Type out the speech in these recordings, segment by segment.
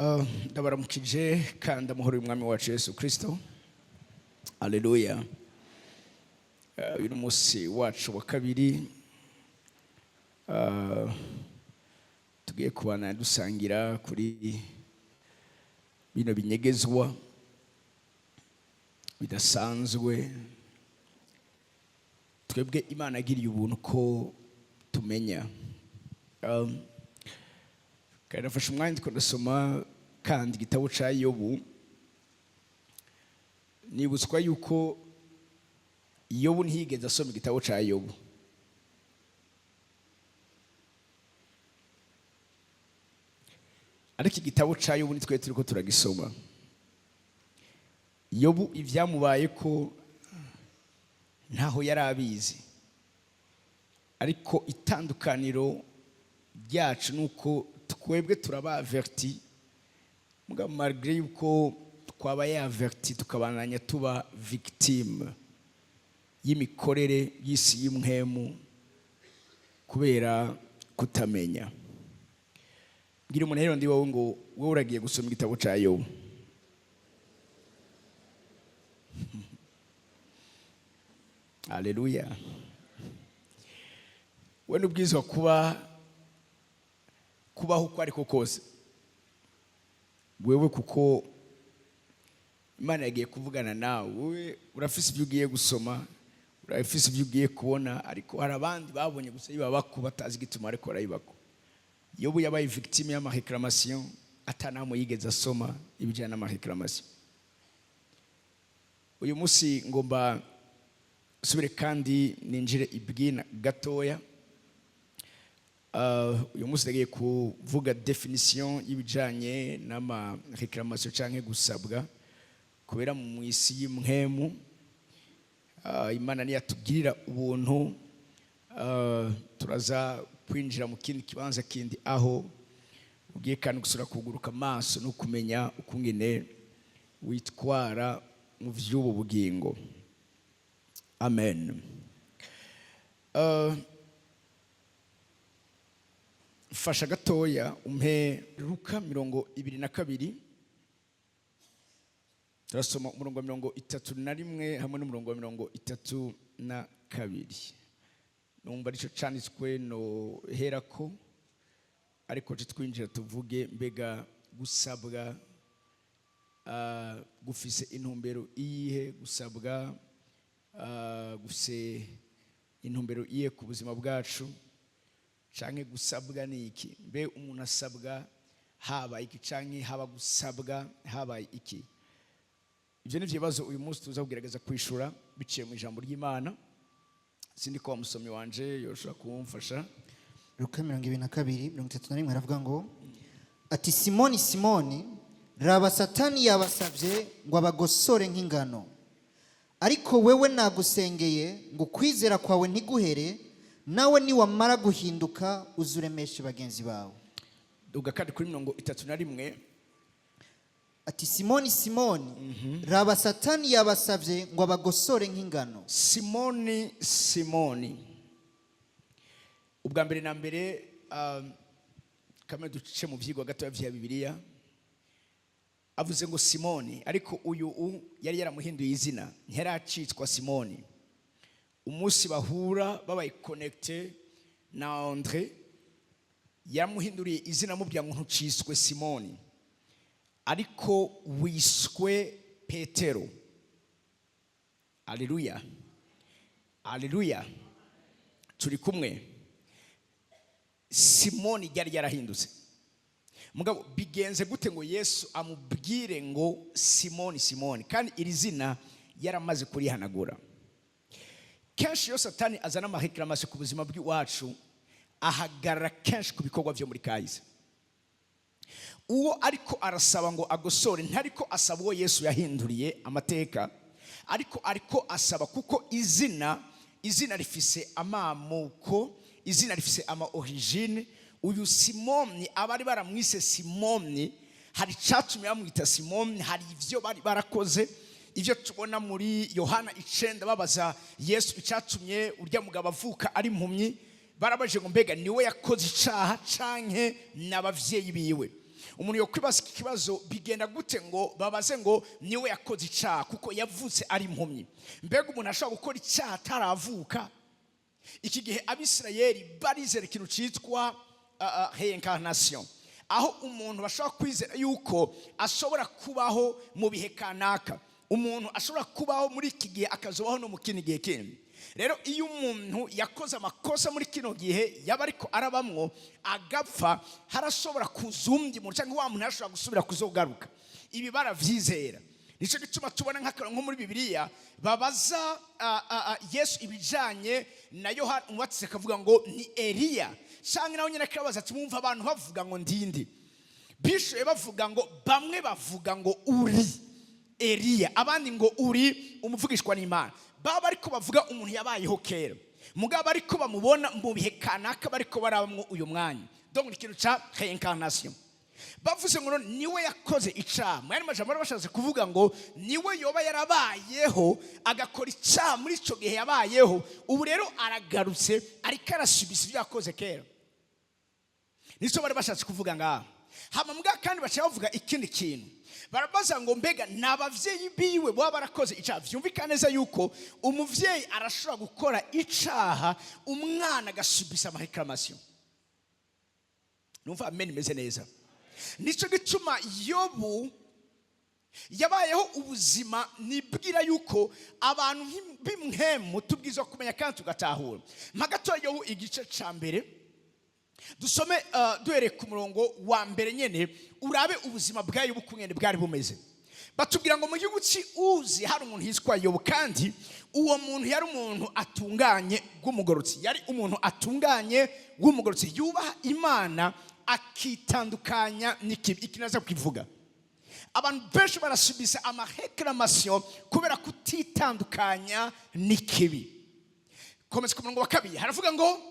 Ndabaramukije kandi amahoro y'Umwami wacu Yesu Kristo. Aleluya. Uyu ni umunsi wacu wa kabiri. Tugiye kubana dusangira kuri bino binyegezwa bidasanzwe twebwe Imana yagiriye ubuntu ko tumenya. Kandi nafashe umwanya ndiko ndasoma kandi igitabo ca Yobu, nibutswa yuko Yobu ntiyigeze asoma igitabo ca Yobu. Ariko igitabo ca Yobu nitwe turiko turagisoma. Yobu ivyamubaye ko ntaho yari abizi, ariko itandukaniro ryacu nuko twebwe turaba averti, mugabo malgré yuko twabaye averti tukabandanya tuba victime y'imikorere y'isi y'impwemu kubera kutamenya. Mbwira umuntu rero ndi wowe ngo wowe uragiye gusoma igitabo ca Yobu. Haleluya. We n'ubwirizwa kubaho uko ariko kose wewe, kuko Imana yagiye kuvugana nawe. Wowe urafise ibyo ugiye gusoma, urafise ibyo ugiye kubona, ariko hari abandi babonye gusa bibabako batazi igituma, ariko barayibako. Yobu yabaye victime y'ama réclamation atanamu yigeze asoma ibijyanye n'ama réclamation. Uyu munsi ngomba nsubire kandi ninjire ibwina gatoya. Uyu munsi ndagiye kuvuga définition y'ibijanye n'ama réclamation canke gusabwa kubera mu isi y'impwemu. Imana niyatugirira ubuntu, turaza kwinjira mu kindi kibanza kindi aho ugiye kandi gusura kuguruka amaso no kumenya ukungene witwara mu vy'ubu bugingo. Amen. Mfasha gatoya umpe Luka 22, turasoma umurongo wa 31 hamwe n'umurongo wa 32. Numva arico canditswe no herako, ariko twinjira tuvuge mbega gusabwa gufise intumbero iyihe, gusabwa gufise intumbero iyihe ku buzima bwacu, canke gusabwa ni iki? Mbe umuntu asabwa habaye iki, canke haba gusabwa habaye iki? Ivyo ni ibibazo uyu munsi tuza kugerageza kwishura biciye mu ijambo ry'Imana. Sindi ko wa musomyi wanje yoshobora kumfasha. Luka 22 31 aravuga ngo ati: "Simoni, Simoni, raba Satani yabasabye ngo abagosore nk'ingano, ariko wewe nagusengeye ngo kwizera kwawe ntiguhere, nawe niwamara guhinduka uzuremeshe bagenzi bawe." Duga kandi kuri 31. Ati: "Simoni, Simoni, raba Satani yabasabye ngo abagosore nk'ingano." Simoni, Simoni. Ubwa mbere na mbere, kamwe duce mu vyigwa gatoya vya Bibiliya, avuze ngo Simoni, ariko uyu yari yaramuhinduye izina, ntiyaracitwa Simoni. Umunsi bahura babaye connecté na Andre, yamuhinduriye izina, amubwira ngo ntuciswe Simoni ariko wiswe Petero. Aleluya, aleluya. Turi kumwe. Simoni ryari yarahindutse. Mugabo bigenze gute ngo Yesu amubwire ngo Simoni, Simoni, kandi iri zina yaramaze kurihanagura? Kenshi iyo Satani azana ama réclamation ku buzima bw'iwacu, ahagarara kenshi ku bikorwa byo muri kahise. Uwo ariko arasaba ngo agosore ntariko asaba uwo Yesu yahinduriye amateka, ariko asaba kuko izina rifise amamuko, izina rifise ama origine. Uyu Simoni abari baramwise Simoni, hari icyatumye bamwita Simoni, hari ibyo bari barakoze. Ibyo tubona muri Yohana 9, babaza Yesu icyatumye urya mugabo avuka ari impumyi, barabajije ngo mbega niwe yakoze icaha canke n'abavyeyi biwe? Umuntu yo kwibaza iki kibazo: bigenda gute ngo babaze ngo niwe yakoze icyaha kuko yavutse ari impumyi? Mbega umuntu ashobora gukora icyaha ataravuka? Iki gihe Abisirayeli barizera ikintu cyitwa reincarnation, aho umuntu bashobora kwizera yuko ashobora kubaho mu bihe kanaka, umuntu ashobora kubaho muri iki gihe akazubaho no mu kindi gihe kindi. Rero iyo umuntu yakoze amakosa muri kino gihe yaba ariko arabamwo, agapfa, harashobora kuza undi muntu cyangwa wa muntu arashobora gusubira kuzogaruka. Ibi baravyizera. Nicyo gituma tubona nk'akarorero nko muri Bibiliya babaza Yesu ibijanye na Yohana Umubatizi, akavuga ngo ni Eliya, cyangwa nawe nyine akabaza ati: "Mwumva abantu bavuga ngo ndinde?" Bishoye bavuga ngo bamwe bavuga ngo uri Eliya, abandi ngo uri umuvugishwa n'Imana. Baba ariko bavuga umuntu yabayeho kera, mugabo ariko bamubona mu bihe kanaka bariko barabamwo uyu mwanya. Donc ni ikintu ca reincarnation. Bavuze ngo none niwe yakoze icaha, mu yandi majambo bari bashatse kuvuga ngo niwe yoba yarabayeho agakora icaha muri ico gihe yabayeho, ubu rero aragarutse ariko arasubiza ibyo yakoze kera. Nicyo bari bashatse kuvuga ngaha. Hama mbwa kandi baca bavuga ikindi kintu, barabaza ngo mbega ni abavyeyi biwe baba barakoze icaha? Vyumvikana neza yuko umuvyeyi arashobora gukora icaha, umwana agasubisa ama réclamation. Numva amen imeze neza. Nicyo gituma Yobu yabayeho ubuzima nibwira yuko abantu b'impwemu tubwirizwa kumenya kandi tugatahura. Mpagato Yobu igice ca mbere, dusome duhereye ku murongo wa mbere nyene, urabe ubuzima bwa Yobu ukungene bwari bumeze. Batubwira ngo mu gihugu cy'i Uzi hari umuntu yitwa Yobu, kandi uwo muntu yari umuntu atunganye w'umugororotsi, yari umuntu atunganye w'umugororotsi, yubaha Imana, akitandukanya n'ikibi. Iki naza kukivuga: abantu benshi barasubisa ama réclamation kubera kutitandukanya n'ikibi. Komeza ku murongo wa kabiri, haravuga ngo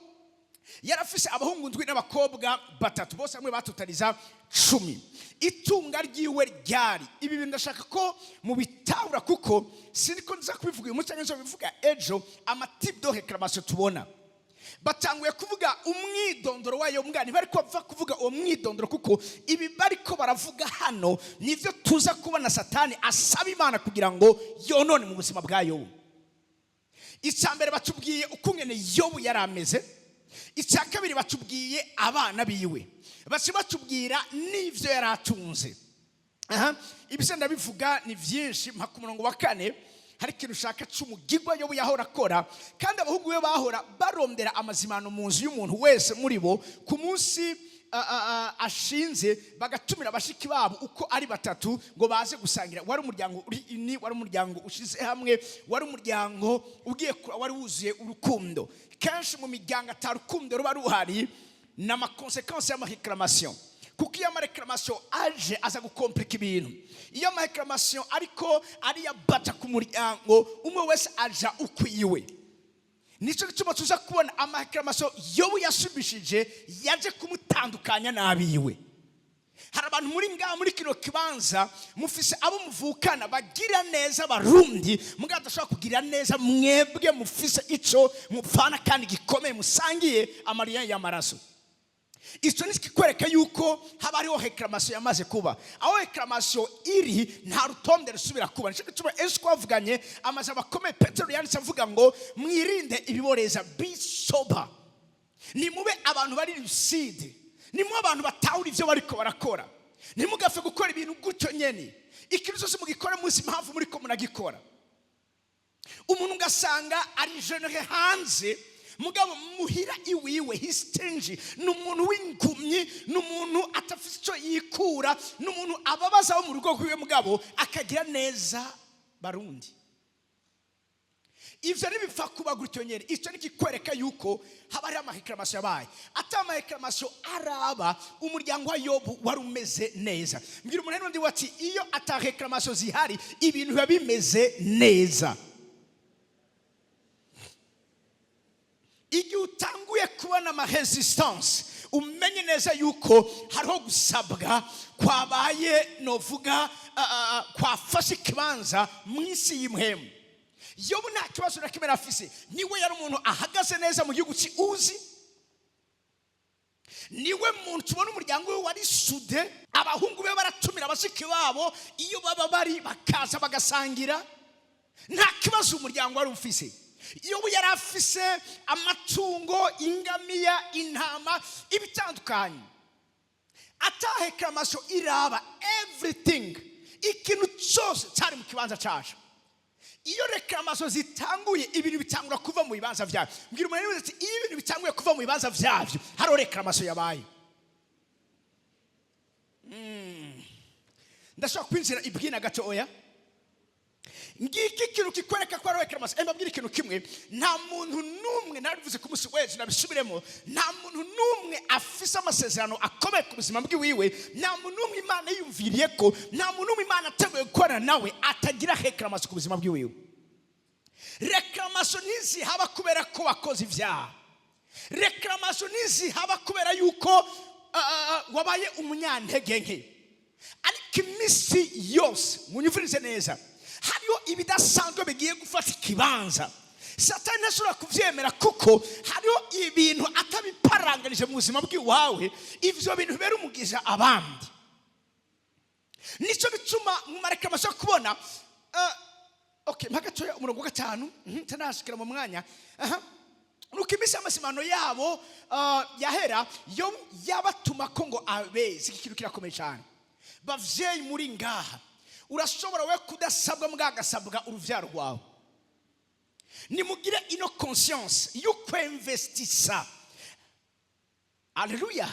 yarafise abahungu ndwi n'abakobwa batatu, bose hamwe batotaliza 10. Itunga ryiwe ryari ibi bintu. Ndashaka ko mubitahura kuko siniko nza kubivuga uyu munsi cyangwa nzobivuga ejo. Ama type de réclamation tubona, batanguye kuvuga umwidondoro wayo mbwa, ntibariko bapfa kuvuga uwo mwidondoro, kuko ibi bariko baravuga hano nivyo tuza kubona Satani asaba Imana kugira ngo yonone mu buzima bwa Yobu. Icya mbere batubwiye ukungene Yobu yari ameze. Icya kabiri batubwiye abana biwe, baca batubwira n'ivyo yari atunze. Aha ibyo ndabivuga ni byinshi. Mpa ku murongo wa kane, hari ikintu ushaka c'umugigwa Yobu yahora akora. Kandi abahungu be bahora barondera amazimano mu nzu y'umuntu wese muri bo ku munsi ashinze, bagatumira abashiki babo uko ari batatu ngo baze gusangira. Wari umuryango uri ini, wari umuryango ushize hamwe, wari umuryango ugiye kura, wari wuzuye urukundo. Kenshi mu miryango atarukundo ruba ruhari, ni ama conséquences y'ama réclamation, kuko iyo ama réclamation aje aza gukomplika ibintu. Iyo ama réclamation ariko ariyabata ku muryango, umwe wese aja ukwiwe. Nicyo gituma tuza kubona ama réclamation Yobu yasubishije yaje kumutandukanya n'abiwe. Hari abantu muri ngaha muri kino kibanza mufise abo muvukana bagira neza Abarundi, mugabo adashobora kugira neza mwebwe mufise ico mupfana kandi gikomeye, musangiye amarira y'amaraso. Icyo ni kikwereka yuko haba hariho réclamation yamaze kuba. Aho réclamation iri nta rutonde rusubira kuba. Nicyo gituma ejo twavuganye amajambo akomeye Petero yanditse avuga ngo mwirinde ibiboreza, be sober, nimube abantu bari lucide, nimube abantu batahura ibyo bariko barakora. Ntimugapfe gukora ibintu gutyo nyene. Ikintu cyose mugikora muzi impamvu muriko muragikora. Umuntu ugasanga ari généreux hanze, mugabo muhira iwiwe he's stingy, ni umuntu w'ingumyi, ni umuntu atafite icyo yikura, ni umuntu ababaza abo mu rugo rwiwe, mugabo akagira neza Barundi. Ivyo ntibipfa kuba gutyo nyene. Icyo ni kikwereka yuko haba hariho ama réclamation yabaye. Atari ama réclamation araba, umuryango wa Yobu wari umeze neza. Mbwira umuntu n'undi ati: "Iyo ata réclamation zihari, ibintu biba bimeze neza." Igihe utanguye kubona ama résistance, umenye neza yuko hariho gusabwa kwabaye, novuga kwafashe ikibanza mu isi y'impwemu. Yobu nta kibazo na kimwe afise. Niwe yari umuntu ahagaze neza mu gihugu uzi. Niwe muntu tubona umuryango we wari soudé. Abahungu be baratumira abashiki babo iyo baba bari, bakaza bagasangira, nta kibazo umuryango wari ufise. Iyo yari afise amatungo, ingamiya, intama, ibitandukanye, ata réclamation iraba, everything, ikintu cyose cyari mu kibanza cyacu. Iyo réclamation zitanguye, ibintu bitangura kuva mu bibanza byabyo. Mbwira umuntu wese ati: "Iyo ibintu bitanguye kuva mu bibanza byabyo, hariho réclamation yabaye." Ndashobora kwinjira ibwina gatoya. Ngiki ikintu kikwereka ko ari réclamation. Mbabwira ikintu kimwe: nta muntu n'umwe, narabivuze ku munsi w'ejo, nabisubiremo, nta muntu n'umwe afise amasezerano akomeye ku buzima bw'iwiwe, nta muntu n'umwe Imana yiyumviriye ko, nta muntu n'umwe Imana ateguye gukorana nawe atagira réclamation ku buzima bw'iwiwe. Réclamation ntizihaba kubera ko wakoze ibyaha. Réclamation ntizihaba kubera yuko wabaye umunyantege nke. Ariko iminsi yose, munyumvirize neza, hariho ibidasanzwe bigiye gufata ikibanza. Satani ntashobora kubyemera, kuko hariho ibintu atabiparanganije mu buzima bw'iwawe. Ibyo bintu bibera umugisha abandi. Nicyo bituma mu ma réclamation kubona okay, mpa gatoya umurongo wa 5, ntanashikira mu mwanya. Aha. Nuko iminsi y'amazimano yabo yahera, yo yabatuma ko ngo abeze. Iki kintu kirakomeye cyane. Bavyeyi muri ngaha, urashobora we kudasabwa, mbwagasabwa uruvyaro rwawe. Nimugire ino conscience yo kwinvestisa, aleluya,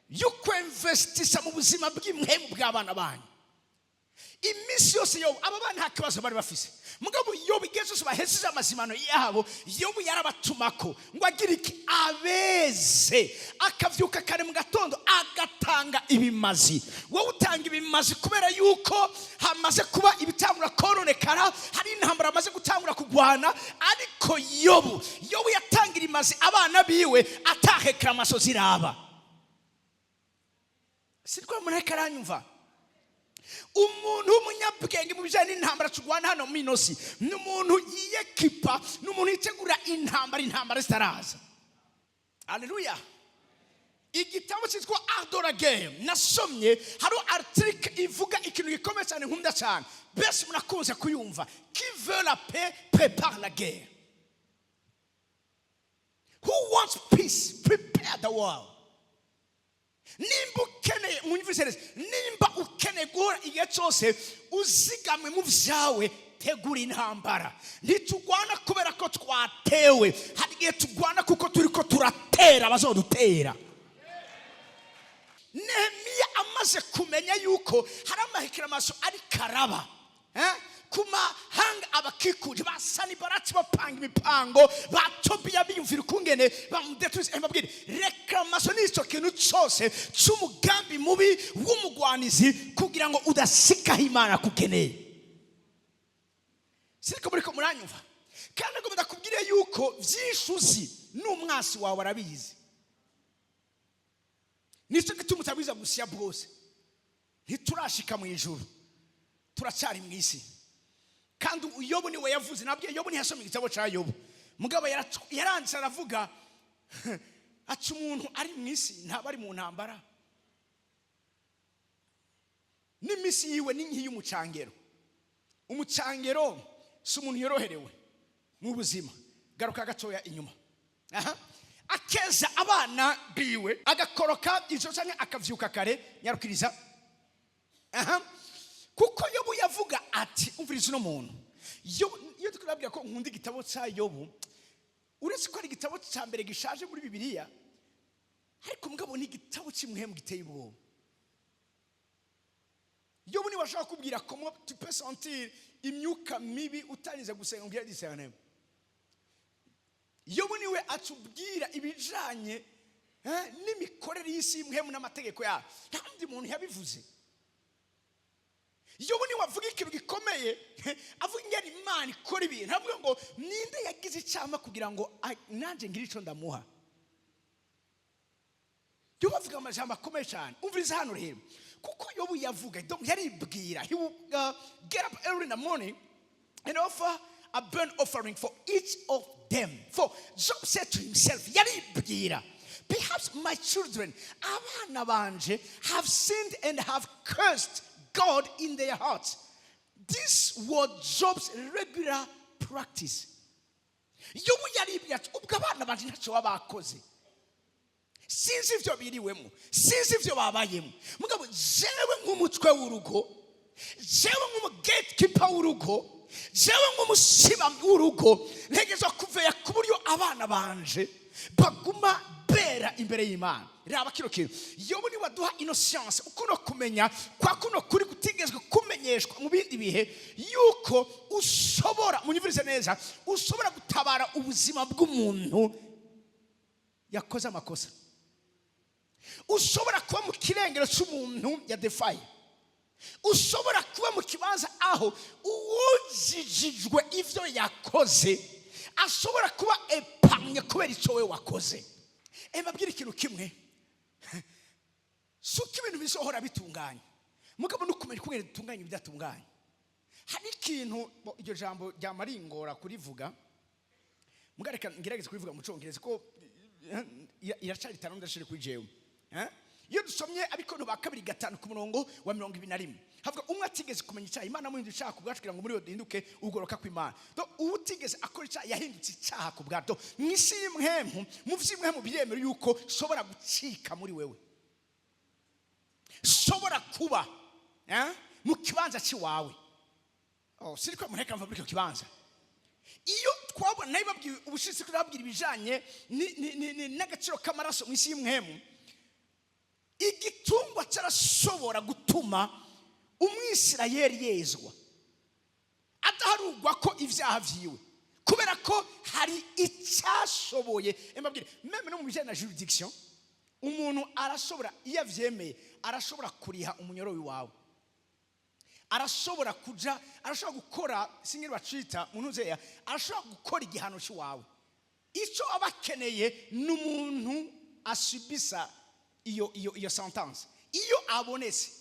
yo kwinvestisa mu buzima bw'impwemu bw'abana banyu iminsi yose. Yobu, aba bana nta kibazo bari bafise, mugabo Yobu, igihe cyose bahejeje amazimano yabo, Yobu yarabatumako ngo agire iki? Abeze. Akavyuka kare mu gatondo, agatanga ibimazi. Wowe utanga ibimazi kubera yuko hamaze kuba ibitangura kononekara, hari intambara amaze gutangura kugwana. Ariko Yobu yatangira imazi abana biwe ata réclamation ziraba. Siriko umuntu aranyumva? Umuntu w'umunyabwenge mu bijyanye n'intambara turwana hano mu inosi ni umuntu yiyekipa, ni umuntu yitegura intambara, intambara zitaraza. Aleluya. Igitabo cyitwa Art de la Guerre nasomye, hariho article ivuga ikintu gikomeye cyane, nkunda cyane, benshi murakunze kuyumva: "Qui veut la paix prépare la guerre. Who wants peace prepare the war." Nimba ukeneye, mwumvise neza, nimba ukeneye guhora igihe cyose uzigamwe mu byawe, tegura intambara. Ntitugwana kubera ko twatewe, hari igihe tugwana kuko turi ko turatera abazodutera. Nehemiya amaze kumenya yuko hari ama réclamation ari karaba, eh? Ku mahanga abakikuje, ba Sanibarati bapanga imipango, ba Tobiya biyumvira ukungene bamudetuse. Mbabwire, réclamation ni icyo kintu cyose cy'umugambi mubi w'umugwanizi kugira ngo udasikaho Imana kukeneye. Siriko muriko muranyumva? Kandi ngo ndakubwire yuko byinshi uzi n'umwasi wawe arabizi. Nicyo gituma utabwiza gusiya bwose. Ntiturashika mu ijuru, turacyari mu isi. Kandi Yobu niwe yavuze. Nabwiye, Yobu ntiyasomye igitabo cya Yobu, mugabo yaranditse, aravuga ati: "Umuntu ari mu isi ntaba ari mu ntambara? N'iminsi yiwe ni nk'iy'umucangero." Umucangero si umuntu yoroherewe mu buzima. Garuka gatoya inyuma. Aha. Akeza abana biwe, agakoroka ijoro cyangwa akavyuka kare. Nyarukiriza. Aha. Kuko Yobu yavuga ati, umviriza uno muntu Yobu, iyo turabwira ko nkunda igitabo cya Yobu, uretse ko ari igitabo cya mbere gishaje muri Bibiliya, ariko mugabo ni igitabo cy'impwemu giteye ubwoba. Yobu niwe ashaka kubwira comment tu peux sentir imyuka mibi utanize gusenga ngo discernement. Yobu niwe atubwira ibijanye n'imikorere y'isi y'impwemu n'amategeko yayo. Nta wundi muntu yabivuze. Yobu niwe avuga ikintu gikomeye, avuga ingene Imana ikora ibintu. Avuga ngo: "Ninde yagize icyama kugira ngo nanjye ngire icyo ndamuha?" Yobu avuga amajambo akomeye cyane. Umviriza hano rero, kuko Yobu yavuga, donc yaribwira, he will get up early in the morning and offer a burnt offering for each of them. For Job said to himself, yaribwira: Perhaps my children, abana banje, have sinned and have cursed God in their hearts. This was Job's regular practice. Yobu yaribwira ati: ubwo abana banje ntacyo baba bakoze, sinzi ibyo biriwemo, sinzi ibyo babayemo, mugabo jewe nk'umutwe w'urugo, jewe nk'umugatekeeper w'urugo, jewe nk'umusiba w'urugo, ntegerezwa kuveya ku buryo abana banje baguma bera imbere y'Imana. Raba kino kintu, Yobu niwe aduha ino science, ukuno kumenya kwa kuno kuri kutigezwe kumenyeshwa mu bindi bihe, yuko ushobora, munyumvirize neza, ushobora gutabara ubuzima bw'umuntu yakoze amakosa, ushobora kuba mu kirengero cy'umuntu yadefaye, ushobora kuba mu kibanza aho uwujijijwe ibyo yakoze ashobora kuba épargné kubera icyo we wakoze. Mbabwire ikintu kimwe: si uko ibintu bizohora bitunganye, mugabo ni ukumenya ukungene dutunganya ibidatunganye. Hari ikintu iryo jambo ryamaringora kurivuga, mugabo reka ngerageze kurivuga mu Cyongereza ko iracari itanu ndashire kuri jewe. Eh? Iyo dusomye Abikorinto ba kabiri 5 ku murongo wa 21, havuga umwe atigeze kumenya icyaha, Imana amuhindura icyaha ku bwacu kugira ngo muri yo duhinduke ugoroka kw'Imana. Do uwo utigeze akora icyaha yahindutse icyaha ku bwacu. Do mu isi y'impwemu, mu by'impwemu, biremewe yuko ushobora gucika muri wewe, shobora kuba mu kibanza cy'iwawe. Oh, siri ko mureka mva muri icyo kibanza. Iyo twabona nayo babwiye ubushize ko nababwira ibijanye n'agaciro k'amaraso mu isi y'impwemu, igitungwa cyarashobora gutuma Umwisirayeli yezwa, adaharugwa ko ibyaha vyiwe, kubera ko hari icyashoboye. Mbabwire, même no mu bijyanye na juridiction, umuntu arashobora, iyo avyemeye, arashobora kuriha umunyoro wawe, arashobora kuja, arashobora gukora singiri bacita mu ntuzeya, arashobora gukora igihano cy'iwawe. Icyo aba akeneye ni umuntu asubisa iyo sentence. Iyo abonetse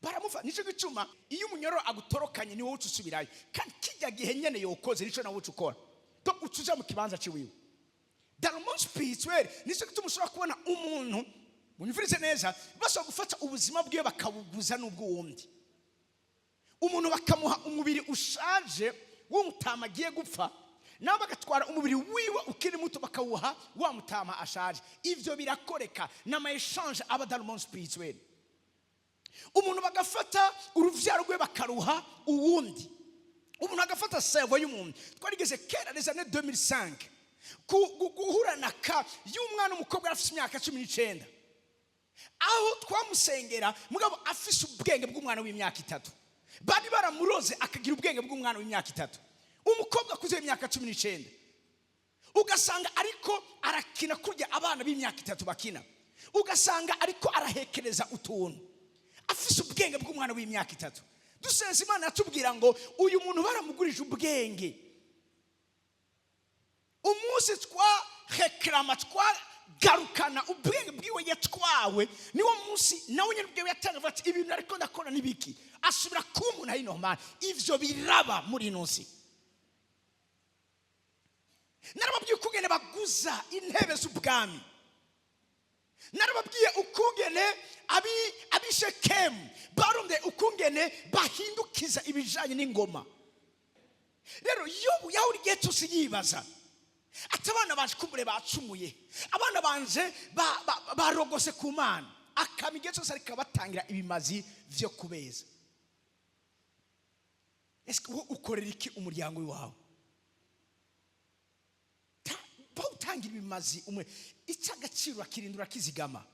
baramufa. Nicyo gituma iyo umunyoro agutorokanye, ni wowe uca usubirayo, kandi kijya gihe nyene yokoze nicyo nawe uca ukora. Donc uca uja mu kibanza ciwiwe. Dans le monde spirituel, nicyo gituma ushobora kubona umuntu, munyumvirize neza, bashobora gufata ubuzima bwiwe bakabuguza n'ubw'uwundi umuntu, bakamuha umubiri ushaje w'umutama agiye gupfa, nabo bagatwara umubiri wiwe ukiri muto bakawuha wa mutama ashaje. Ivyo birakoreka, n'ama échange aba dans le monde spirituel. Umuntu bagafata uruvyaro rwe bakaruha uwundi, umuntu agafata cerveau y'umuntu. Twarigeze kera, les années 2005, guhura na cas y'umwana w'umukobwa afite imyaka 19, aho twamusengera, mugabo afise ubwenge bw'umwana w'imyaka 3. Bari baramuroze akagira ubwenge bw'umwana w'imyaka 3. Umukobwa akuze w'imyaka 19, ugasanga ariko arakina kurya abana b'imyaka 3 bakina, ugasanga ariko arahekereza utuntu, afise ubwenge bw'umwana w'imyaka 3. Dusenze Imana, yatubwira ngo uyu muntu baramugurije ubwenge. Umunsi twarekarama, twagarukana ubwenge bwiwe yatwawe, niwo munsi nawe nyine ubwiwe yatanga avuga ati: ibintu ariko ndakora n'ibiki? Asubira kuba umuntu ari normal. Ivyo biraba muri ino nsi. Narababwiye ukungene baguza intebe z'ubwami, narababwiye ukungene ab'Ishekemu barondeye ukungene bahindukiza ibijanye n'ingoma. Rero Yobu yahora igihe cyose yibaza ati: abana banje kumbure bacumuye, abana banje barogose ku Mana. Akaba igihe cyose ariko abatangira ibimazi vyo kubeza. Ese wowe ukorera iki umuryango wawe? Bawutangira ibimazi umwe, icy'agaciro urakirinda, urakizigama.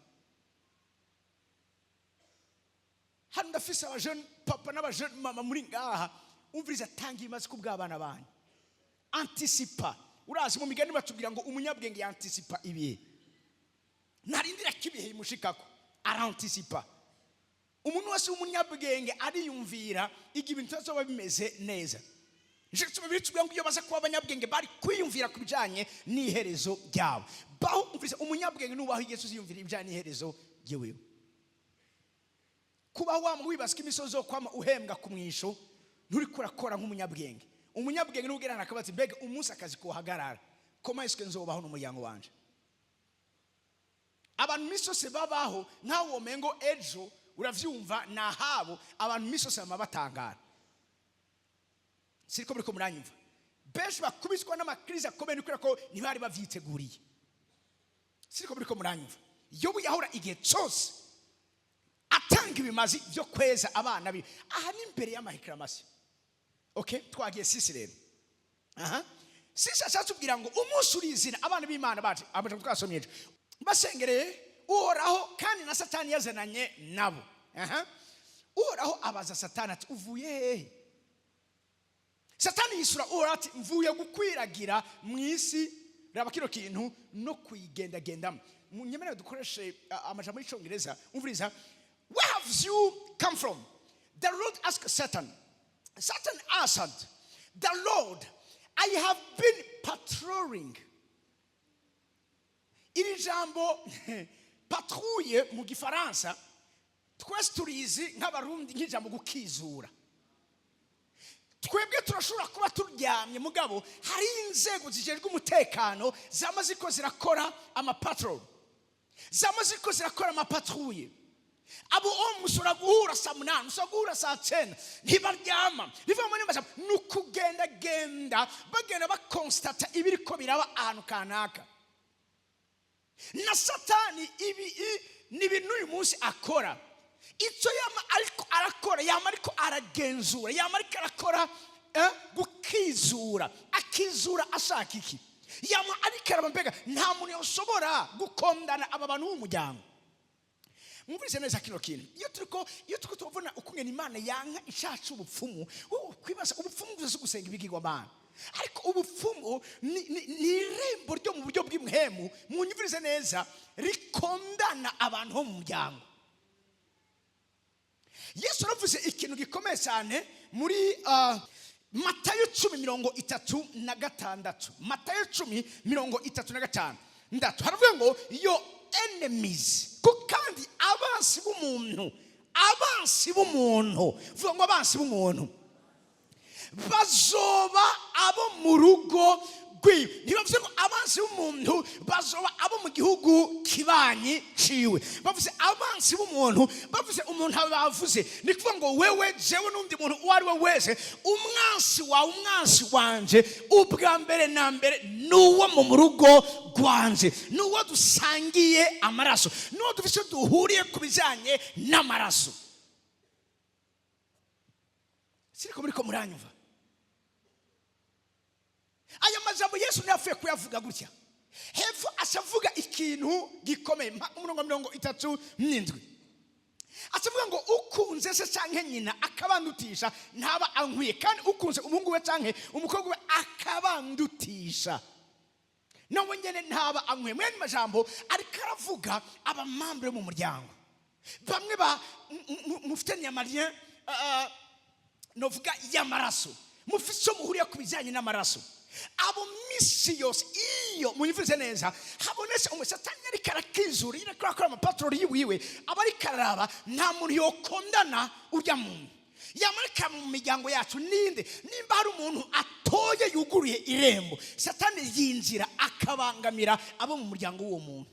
Hano ndafise abajene papa n'abajene mama muri ngaha. Umviriza, tanga ibimazi ku bw'abana banyu, anticipa. Urazi mu migani batubwira ngo umunyabwenge yanticipa ibihe, ntarindira ko ibihe bimushikako, aranticipa. Umuntu wese w'umunyabwenge ariyumvira igihe ibintu bizoba bimeze neza. Nicyo gituma bitubwira ngo iyo baza kuba abanyabwenge bari kwiyumvira ku bijyanye n'iherezo ryabo. Baho, umviriza, umunyabwenge nubaho igihe cyose yiyumvira ibijyanye n'iherezo ry'iwiwe. Kuba wama wibaza ko imisozi yo kwama uhembwa ku mwisho, nturi kurakora nk'umunyabwenge. Umunyabwenge n'ugerana akabaza: mbega umunsi akazi kohagarara, koma ese nzobaho n'umuryango wanje? Abantu iminsi yose babaho nkaho womengo ejo, uravyumva, ni ahabo. Abantu iminsi yose bama batangara. Siriko muriko muranyumva? Benshi bakubiswa n'ama crises akomeye ni kubera ko ntibari bavyiteguriye. Siriko muriko muranyumva? Yobu yahora igihe cyose atanga ibimazi byo kweza abana biwe. Aha ni imbere y'ama réclamations. Okay, twagiye sisi rero. Aha sisi ashatse kubwira ngo umunsi urizina abana b'Imana baje, amajambo twasomye ejo, basengereye Uhoraho, kandi na Satani yazananye nabo. Aha Uhoraho abaza Satani ati: "Uvuye hehe?" Satani yisura Uhoraho ati: "Mvuye gukwiragira mu isi, raba kino kintu, no kuyigendagendamo." Munyemerere dukoreshe amajambo y'Icyongereza. Umviriza: "Where have you come from?" the Lord asked Satan. Satan answered the Lord, "I have been patrolling." Iri jambo patrouille mu Gifaransa twese turizi nk'Abarundi nk'ijambo gukizura. Twebwe turashobora kuba turyamye, mugabo hari inzego zijejwe umutekano zama ziko zirakora ama patrol, zama ziko zirakora ama patrouilles. Abo o mushobora guhura saa 8, mushobora guhura saa 9, ntibaryama. Riva muri majambo ni ukugendagenda, bagenda baconstata ibiriko biraba ahantu kanaka. Na Satani ibi ni ibintu uyu munsi akora. Icyo yama ariko arakora, yama ariko aragenzura, yama ariko arakora gukizura. Akizura ashaka iki? Yama ariko araba: mbega nta muntu yoshobora gukondana aba bantu b'umuryango? Mwumvise neza kino kintu. Iyo turiko turabona ukungena Imana yanka icyaha c'ubupfumu, wowe kwibaza ubupfumu gusa si gusenga ibigirwamana, ariko ubupfumu ni irembo ryo mu buryo bw'imhemu, munyumvirize neza, rikondana abantu bo mu muryango. Yesu aravuze ikintu gikomeye cyane muri Matayo 10:36. Matayo 10:36, haravuga ngo: "Your enemies", ko kandi abansi b'umuntu, abansi b'umuntu, vuga ngo abansi b'umuntu bazoba abo mu rugo rwiwe. Ntibavuze ngo abansi b'umuntu bazoba abo mu gihugu kibanyi ciwe, bavuze abansi b'umuntu. Bavuze umuntu abo bavuze, ni kuvuga ngo wewe, jewe n'undi muntu uwo ari we wese, umwansi wawe, umwansi wanje, ubwa mbere na mbere ni uwo mu rugo rwanje, ni uwo dusangiye amaraso, ni uwo dufite icyo duhuriye ku bijyanye n'amaraso. Siriko muriko muranyumva? Aya majambo Yesu ntiyapfuye kuyavuga gutya. Hepfo acavuga ikintu gikomeye. Mpa umurongo 37. Acavuga ngo: "Ukunze se canke nyina akabandutisha ntaba ankwiye, kandi ukunze umuhungu we canke umukobwa we akabandutisha nawe nyene ntaba ankwiye." Mwene majambo ariko aravuga aba membres bo mu muryango, bamwe ba mufitanye ama liens, novuga y'amaraso, mufite icyo muhuriye ku bijyanye n'amaraso. Abo misi yose iyo, munyumvise neza, habonetse umusatani ariko arakizura, iyo ariko arakora ama patrol yiwiwe, aba ariko araraba nta muntu yokondana urya muntu yamarika mu miryango yacu. Ninde? Nimba hari umuntu atoye yuguruye irembo, Satani yinjira akabangamira abo mu muryango w'uwo muntu.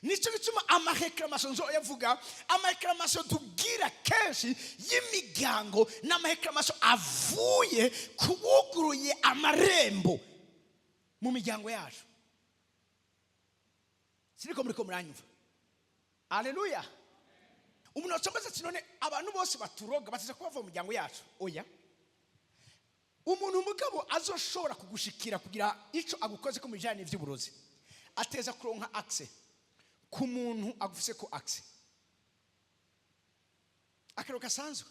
Nicyo gituma ama réclamations nzoyavuga, ama réclamations tugira kenshi y'imiryango n'ama réclamations avuye ku buguruye amarembo mu miryango yacu. Siriko muriko muranyumva? Aleluya! Umuntu wacombaza ati: "None abantu bose baturoga batiza kuba bava mu miryango yacu?" Oya. Umuntu mugabo azoshobora kugushikira kugira ico agukoze ko mu bijyanye n'ivy'uburozi, ateza kuronka accès ku muntu agufise ko accès. Akaro gasanzwe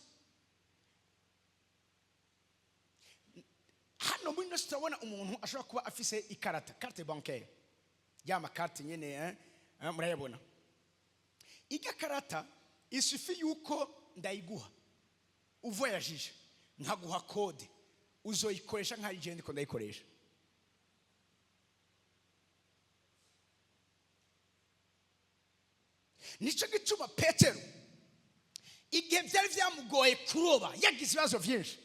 hano muri ino turabona umuntu ashobora kuba afise ikarata, carte bancaire, ya ma carte nyene, murayabona. Ijya karata isufi yuko ndayiguha uvoyajije, nkaguha code, uzoyikoresha nk'aho igihe ndiko ndayikoresha. Nicyo gituma Petero, igihe byari byamugoye kuroba, yagize ibibazo byinshi,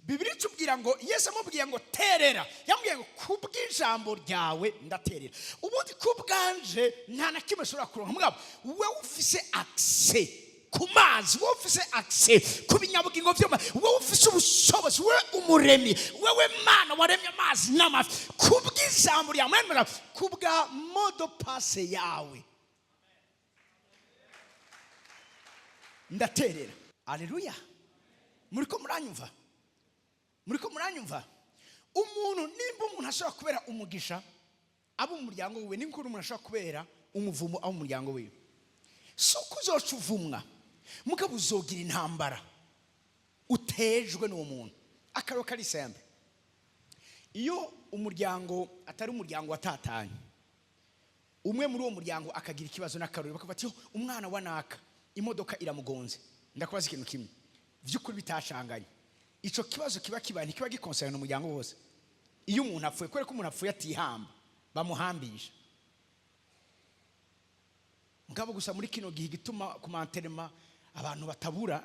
Bibiri itubwira ngo Yesu amubwiye ngo terera, yamubwiye ngo kubw'ijambo ryawe ndaterera. Ubundi kubwanje nta na kimwe ushobora kuronka. Mugabo wowe ufise accès ku mazi, wowe ufise accès ku binyabugingo vy'amazi, wowe ufise ubushobozi, wowe umuremyi, wowe Mana waremye amazi n'amafi, kubw'ijambo ryawe, mwemera kubwa mot de passe yawe ndaterera. Aleluya! Muriko muranyumva? Muriko muranyumva? Umuntu, nimba umuntu ashobora kubera umugisha abo mu muryango wiwe, nimba umuntu ashobora kubera umuvumo abo mu muryango wiwe, si uko uzoca uvumwa, mugabo uzogira intambara utejwe n'uwo muntu. Akaro kari simple: iyo umuryango atari umuryango watatanye, umwe muri uwo muryango akagira ikibazo n'akarori, bakavuga ati: "Umwana wa naka imodoka iramugonze." Ndakubaza ikintu kimwe: by'ukuri bitashanganye, ico kibazo kiba kibaye, ntikiba gikonserne umuryango wose? Iyo umuntu apfuye, kubera ko umuntu apfuye atihamba, bamuhambisha. Mugabo gusa muri kino gihe, igituma ku ma enterrement abantu batabura,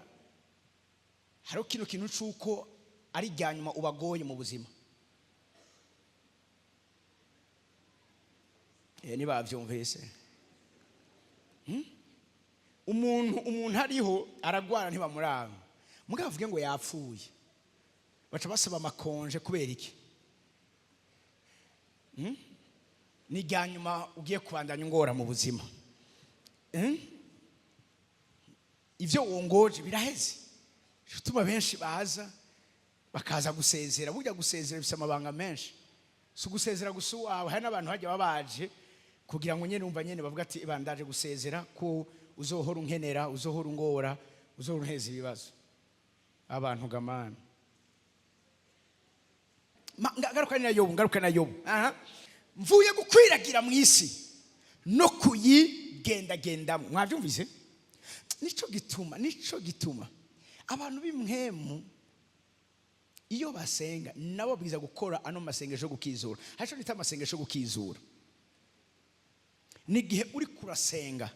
hariho kino kintu c'uko ari irya nyuma ubagoye mu buzima. Ntibavyumvise. Umuntu ariho aragwara ntibamuraba, mugabo avuge ngo yapfuye, baca basaba ama congé. Kubera iki? Ni irya nyuma ugiye kubandanya ungora mu buzima. Ibyo wongoje biraheze. Bituma benshi baza, bakaza gusezera. Burya gusezera bifite amabanga menshi, si ugusezera gusa uwawe. Hari n'abantu bajya babaje kugira ngo nyine umva nyine bavuga ati: "Bandaje gusezera ko uzohora unkenera, uzohora ungora, uzohora unteza ibibazo." Abantu gamana. Ngaruka na Yobu, ngaruka na Yobu. Aha. Mvuye gukwiragira mu isi no kuyigendagendamo. Mwabyumvise? Nico gituma abantu b'impwemu iyo basenga nabo bwiza gukora ano masengesho yo gukizura. Hari icyo nita amasengesho yo gukizura: ni igihe uri kurasenga,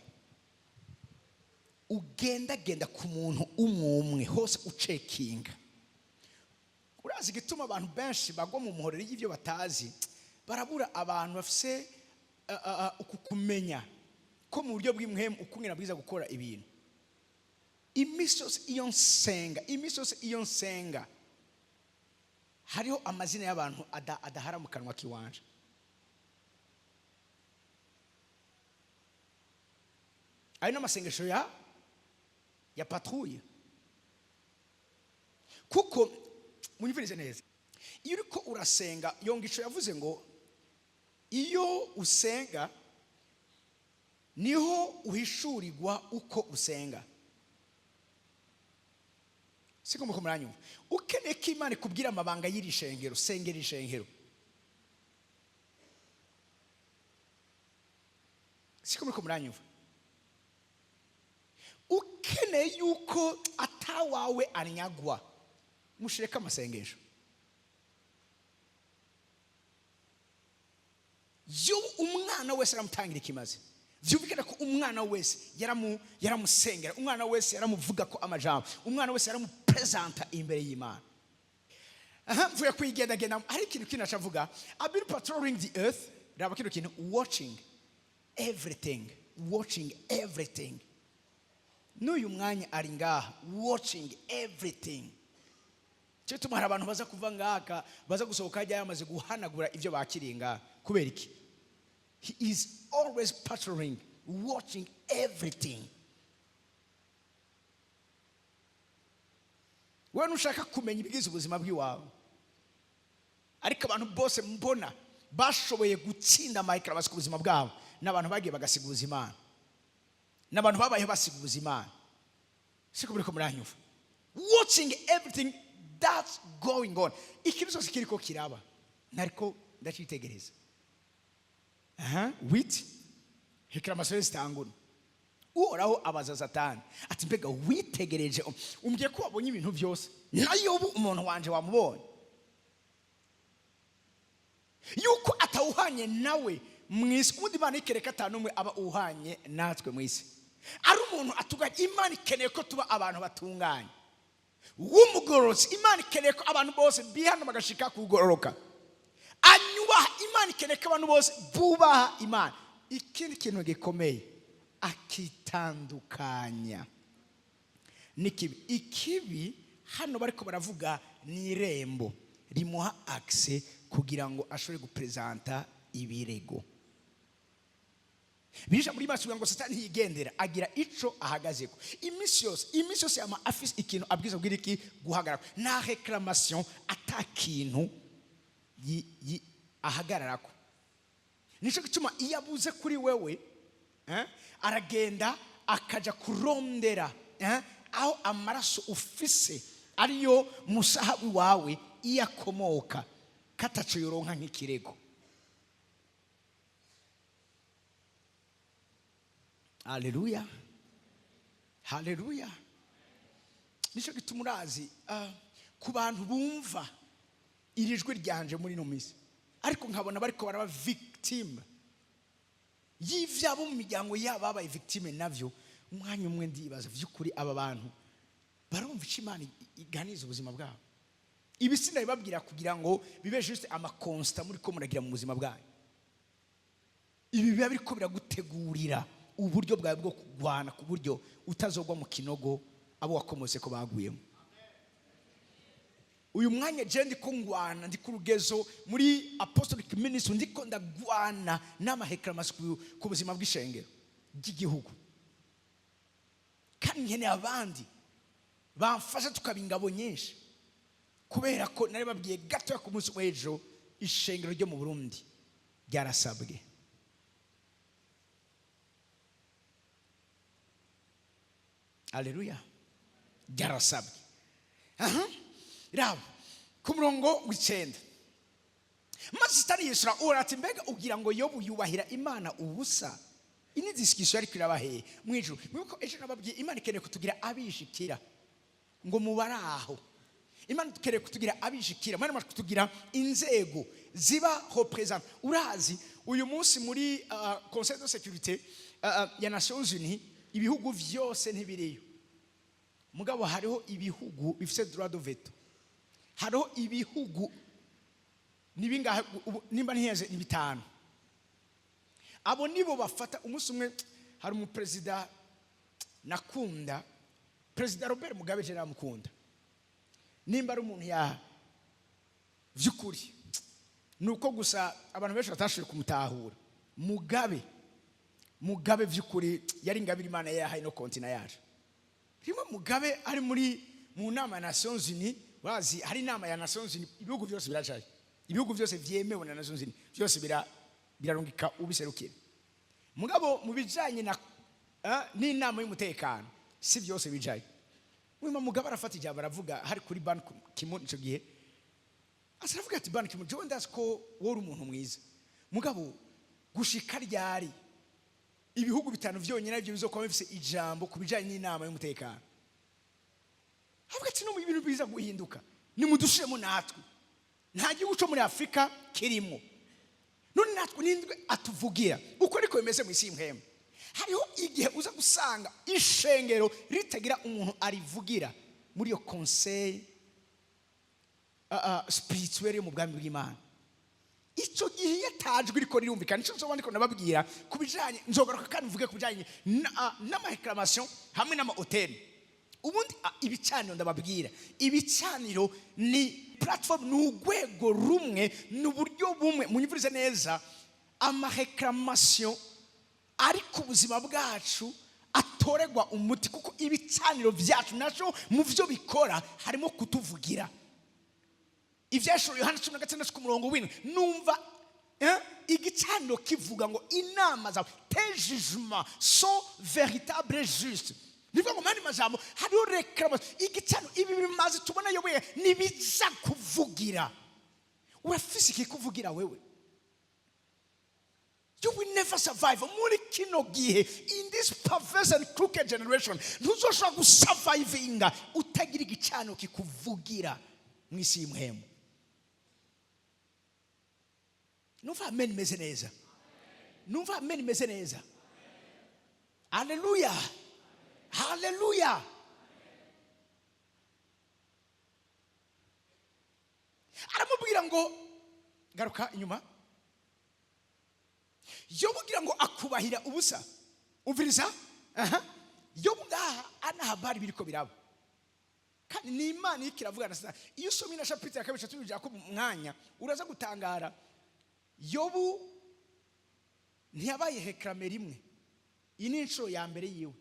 ugendagenda ku muntu umwe umwe hose, ucekinga. Urazi igituma abantu benshi bagwa mu muhorero y'ibyo batazi? Barabura abantu bafise uku kumenya ko mu buryo bw'impwemu ukumwe bwiza gukora ibintu. Iminsi yose iyo nsenga, iminsi yose iyo nsenga, hariho amazina y'abantu adahara mu kanwa k'iwanje. Ayo ni amasengesho ya patrouille. Kuko munyumvirize neza, iyo uriko urasenga, Yongisho yavuze ngo iyo usenga niho uhishurirwa uko usenga. Siko muko muranyumva? Ukeneye ko Imana ikubwira amabanga y'iri shengero, sengera ishengero. Siko muriko muranyumva? Ukeneye yuko atawawe anyagwa, mushireke amasengesho. Yo umwana wese aramutangira ikimaze. Vyumvikana ko umwana wese yaramusengera, umwana wese yaramuvuga ko amajambo, umwana wese yaramupresenta imbere y'Imana. Aha mvuye kuyigendagenda. Hari ikintu kindi acavuga: "I've been patrolling the earth." Raba kino kintu: watching everything, watching everything. N'uyu mwanya ari ngaha, watching everything. Cyo tuma hari abantu baza kuva ngaka, baza gusohoka hajya yamaze guhanagura ibyo bakiriye ngaha. Kubera iki? He is always patrolling, watching everything. Wowe ntushaka kumenya ibigize ubuzima bw'iwawe, ariko abantu bose mbona bashoboye gutsinda amayikara ku buzima bwabo ni abantu bagiye bagasiga ubuzima, ni abantu babayeho basiga ubuzima. Siko muriko muranyumva? Watching everything that's going on. Ikintu cyose kiriko kiraba nariko ndacitegereza. Aha wit hekera amasore zitangura. Uhoraho abaza Satani ati: "Mbega witegereje, umbwiye ko wabonye ibintu byose, nayo ubu umuntu wanje wamubonye yuko atawuhanye nawe mu isi?" Ubundi Imana ikereka atanu umwe aba uhanye natwe mu isi ari umuntu atunganye. Imana ikeneye ko tuba abantu batunganye. W'umugororotsi. Imana ikeneye ko abantu bose bihana bagashika kugororoka. Anyubaha. Imana ikeneye ko abantu bose bubaha Imana. Ikindi kintu gikomeye, akitandukanya n'ikibi. Ikibi hano bariko baravuga ni irembo rimuha accès kugira ngo ashobore gupresenta ibirego. Bija muri maso ngo Satani yigendera, agira ico ahagazeko iminsi yose. Iminsi yose ama afise ikintu abwiza kugira iki? Guhagarara. Nta réclamation ata kintu ahagararako. Nico gituma iyo abuze kuri wewe, aragenda akaja kurondera, aho amaraso ufise ariyo musahabu wawe iyo akomoka, kataco yoronka nk'ikirego. Haleluya, haleluya! Nicyo gituma urazi, ku bantu bumva iri jwi ryanje muri ino minsi, ariko nkabona bariko baraba victime y'ivyabo mu miryango yabo, babaye victime navyo, umwanya umwe ndibaza: vy'ukuri aba bantu barumva icyo Imana iganiza ubuzima bwabo? Ibi sinabibabwira kugira ngo bibe juste ama constat muri ko muragira mu buzima bwanyu. Ibi biba biriko biragutegurira uburyo bwawe bwo kurwana, ku buryo utazogwa mu kinogo abo wakomotse ko baguyemo. Uyu mwanya je ndiko ngwana, ndi ku rugezo muri apostolic ministry, ndiko ndagwana n'ama réclamations ku buzima bw'ishengero ry'igihugu, kandi nkeneye abandi bamfasha tukaba ingabo nyinshi, kubera ko nari babwiye gatoya ku munsi w'ejo, ishengero ryo mu Burundi ryarasabwe. Aleluya, ryarasabwe. Aha raba ku murongo w'icenda: maze Satani yishyura Uhoraho ati: "Mbega ugira ngo Yobu yubahira Imana ubusa?" Iyi ni discussion ariko iraba hehe? Mu ijuru. Mwibuke ejo nababwiye, Imana ikeneye kutugira abishikira ngo mubare aho. Imana ikeneye kutugira abishikira mwene kutugira inzego ziba représente. Urazi uyu munsi muri Conseil de sécurité ya Nations Unies, ibihugu vyose ntibiriyo, mugabo hariho ibihugu bifite droit de veto. Hariho ibihugu ni bingahe ubu? Nimba ntihenze ni bitanu. Abo nibo bafata. Umunsi umwe hari umuperezida nakunda, Perezida Robert Mugabe, je namukunda. Nimba ari umuntu ya vy'ukuri, ni uko gusa abantu benshi batashoboye kumutahura. Mugabe vy'ukuri yari ingabire Imana yahaye no continent yacu. Rimwe Mugabe ari muri mu nama ya Nations Unies. Bazi hari inama ya Nations Unies, ibihugu byose biracaye, ibihugu byose vyemewe na Nations Unies byose birarungika ubiserukira. Mugabo mu bijanye na n'inama y'umutekano si byose bijaye. Wima Mugabe arafata ijambo, aravuga, hari kuri Ban Ki-moon ico gihe. Asa aravuga ati: "Ban Ki-moon, jewe ndazi ko wowe uri umuntu mwiza, mugabo gushika ryari ibihugu bitanu vyonyine aribyo bizokuba bifise ijambo ku bijanye n'inama y'umutekano?" Avuga ati: "No mu bintu biza guhinduka, nimudushiremo natwe. Nta gihugu cyo muri Afurika kirimo, none natwe nindwe atuvugira?" Uko niko bimeze mu isi y'impwemu. Hariho igihe uza gusanga ishengero ritagira umuntu arivugira muri iyo conseil spirituel yo mu bwami bw'Imana. Icyo gihe iyo atajwi riko rirumvikana, nicyo nzoba ndiko ndababwira ku bijanye, nzogaruka kandi mvuge ku bijanye n'ama réclamations hamwe n'amahoteli. Ubundi ibicaniro, ndababwira, ibicaniro ni platform, ni urwego rumwe, ni uburyo bumwe. Munyumvirize neza, ama réclamations ari ku buzima bwacu atoregwa umuti, kuko ibicaniro byacu nacyo mu byo bikora harimo kutuvugira. Ibyashuro Yohana 16 ku murongo w'indwi, numva igicaniro kivuga ngo: "Inama zawe, tes jugements sont véritables, justes." Nivuga ngo mani majambo hariho réclamation. Igicaniro, ibi bimaze tubona yoboye nibiza kuvugira. Urafise ikikuvugira wewe? You will never survive muri kino gihe, in this perverse and crooked generation. Ntuzoshobora gusurvivinga utagira igicaniro kikuvugira mu isi y'impwemu. Numva amen imeze neza, numva amen imeze neza. Haleluya, haleluya! Aramubwira ngo, garuka inyuma, Yobu ugira ngo akubahira ubusa. Umviriza aha, Yobu ngaha anahabari biriko biraba, kandi ni Imana iriko iravugana na Satani. Iyo usomye na chapitre ya kabiri tubijya ko mu mwanya, uraza gutangara. Yobu ntiyabaye réclamé rimwe, iyi ni inshuro ya mbere yiwe.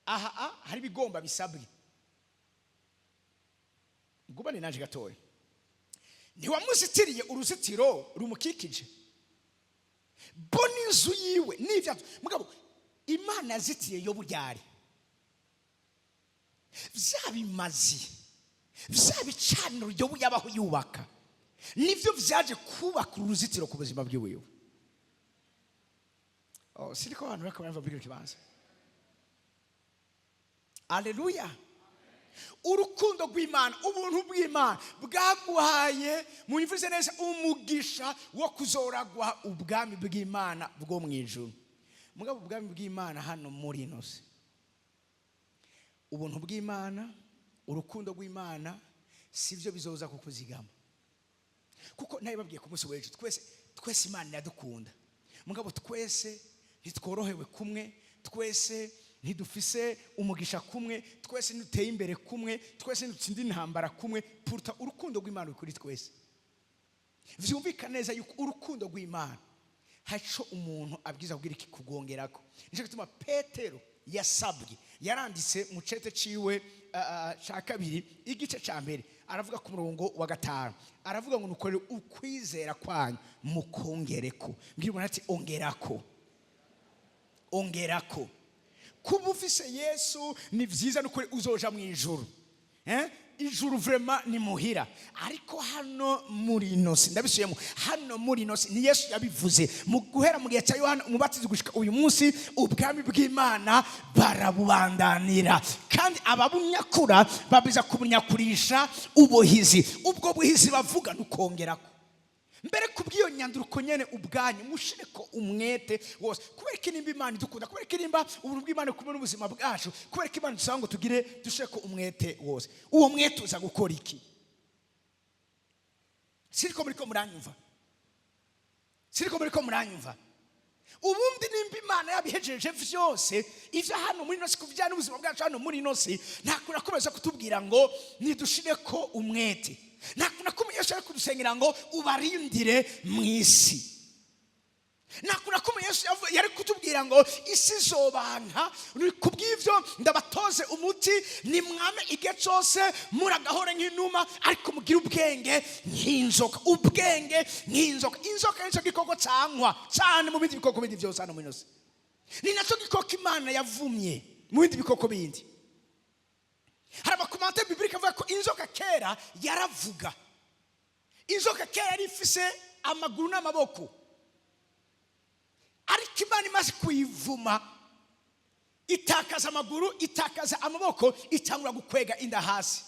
Aha hari ibigomba bisabwe. Ngubane naje gatoya. Ntiwamuzitiriye uruzitiro rumukikije, bo n'inzu yiwe n'ibyo. Mugabo Imana yazitiye Yobu ryari? Bya bimazi, bya bicaniro Yobu yabaho yubaka, nibyo byaje kubaka uruzitiro ku buzima bwiwe. Oh, siriko abantu bariko baramva muri kino kibanza. Aleluya! Urukundo rw'Imana, ubuntu bw'Imana bwaguhaye, munyumvise neza, umugisha wo kuzoragwa ubwami bw'Imana bwo mu ijuru. Mugabo ubwami bw'Imana hano muri ino si, ubuntu bw'Imana, urukundo rw'Imana si byo bizoza kukuzigama, kuko nabibabwiye ku munsi w'ejo, twese twese Imana iradukunda, mugabo twese ntitworohewe kumwe, twese ntidufise umugisha kumwe, twese ntiduteye imbere kumwe, twese ntidutsinda intambara kumwe. Pourtant urukundo rw'Imana ruri kuri twese. Vyumvikana neza yuko urukundo rw'Imana haco umuntu abwiza kugira iki kugongerako. Nicyo gituma Petero yasabwe, yaranditse mu cete ciwe ca kabiri, igice ca mbere, aravuga ku murongo wa 5, aravuga ngo: "Nukorere ukwizera kwanyu mukongereko." Mbwira umuntu ati: "Ongerako, ongerako." Kuba ufise Yesu ni vyiza, nukuri uzoja mu ijuru. Eh? Ijuru vraiment ni muhira, ariko hano muri ino si, ndabisubiyemo, hano muri ino si, ni Yesu yabivuze, mu guhera mu gihe cya Yohana Umubatizi gushika uyu munsi, ubwami bw'Imana barabubandanira, kandi ababunyakura babiza kubunyakurisha ubuhizi. Ubwo buhizi bavuga ni ukongerako. Mbere kubw'iyo nyanduruko nyene ubwanyu mushire ko umwete wose. Kubera ko nimba Imana idukunda, kubera ko nimba ubuntu bw'Imana kumwe n'ubuzima bwacu, kubera ko Imana dusaba ngo tugire dushire ko umwete wose, uwo mwete uza gukora iki? Siriko muriko muranyumva? Siriko muriko muranyumva? Ubundi nimba Imana yabihejeje vyose ivyo hano muri ino si, kubijyana n'ubuzima bwacu hano muri ino si, nta nakomeza kutubwira ngo nidushire ko umwete. Nta nakumwe Yesu ari kudusengera ngo ubarindire mu isi. Nta nakumwe Yesu yari kutubwira ngo isi izobanka, ni kubw'ivyo ndabatoze umuti, nimwame igihe cyose muragahore nk'inuma, ariko mugire ubwenge nk'inzoka. Ubwenge nk'inzoka. Inzoka nicyo gikoko cyangwa cyane mu bindi bikoko bindi byose hano muri ino si, ni nacyo gikoko Imana yavumye mu bindi bikoko bindi. Hari ama commentaires bibliques avuga ko inzoka kera yaravuga, inzoka kera yari ifise amaguru n'amaboko, ariko Imana imaze kuyivuma itakaza amaguru, itakaza amaboko, itangura gukwega inda hasi.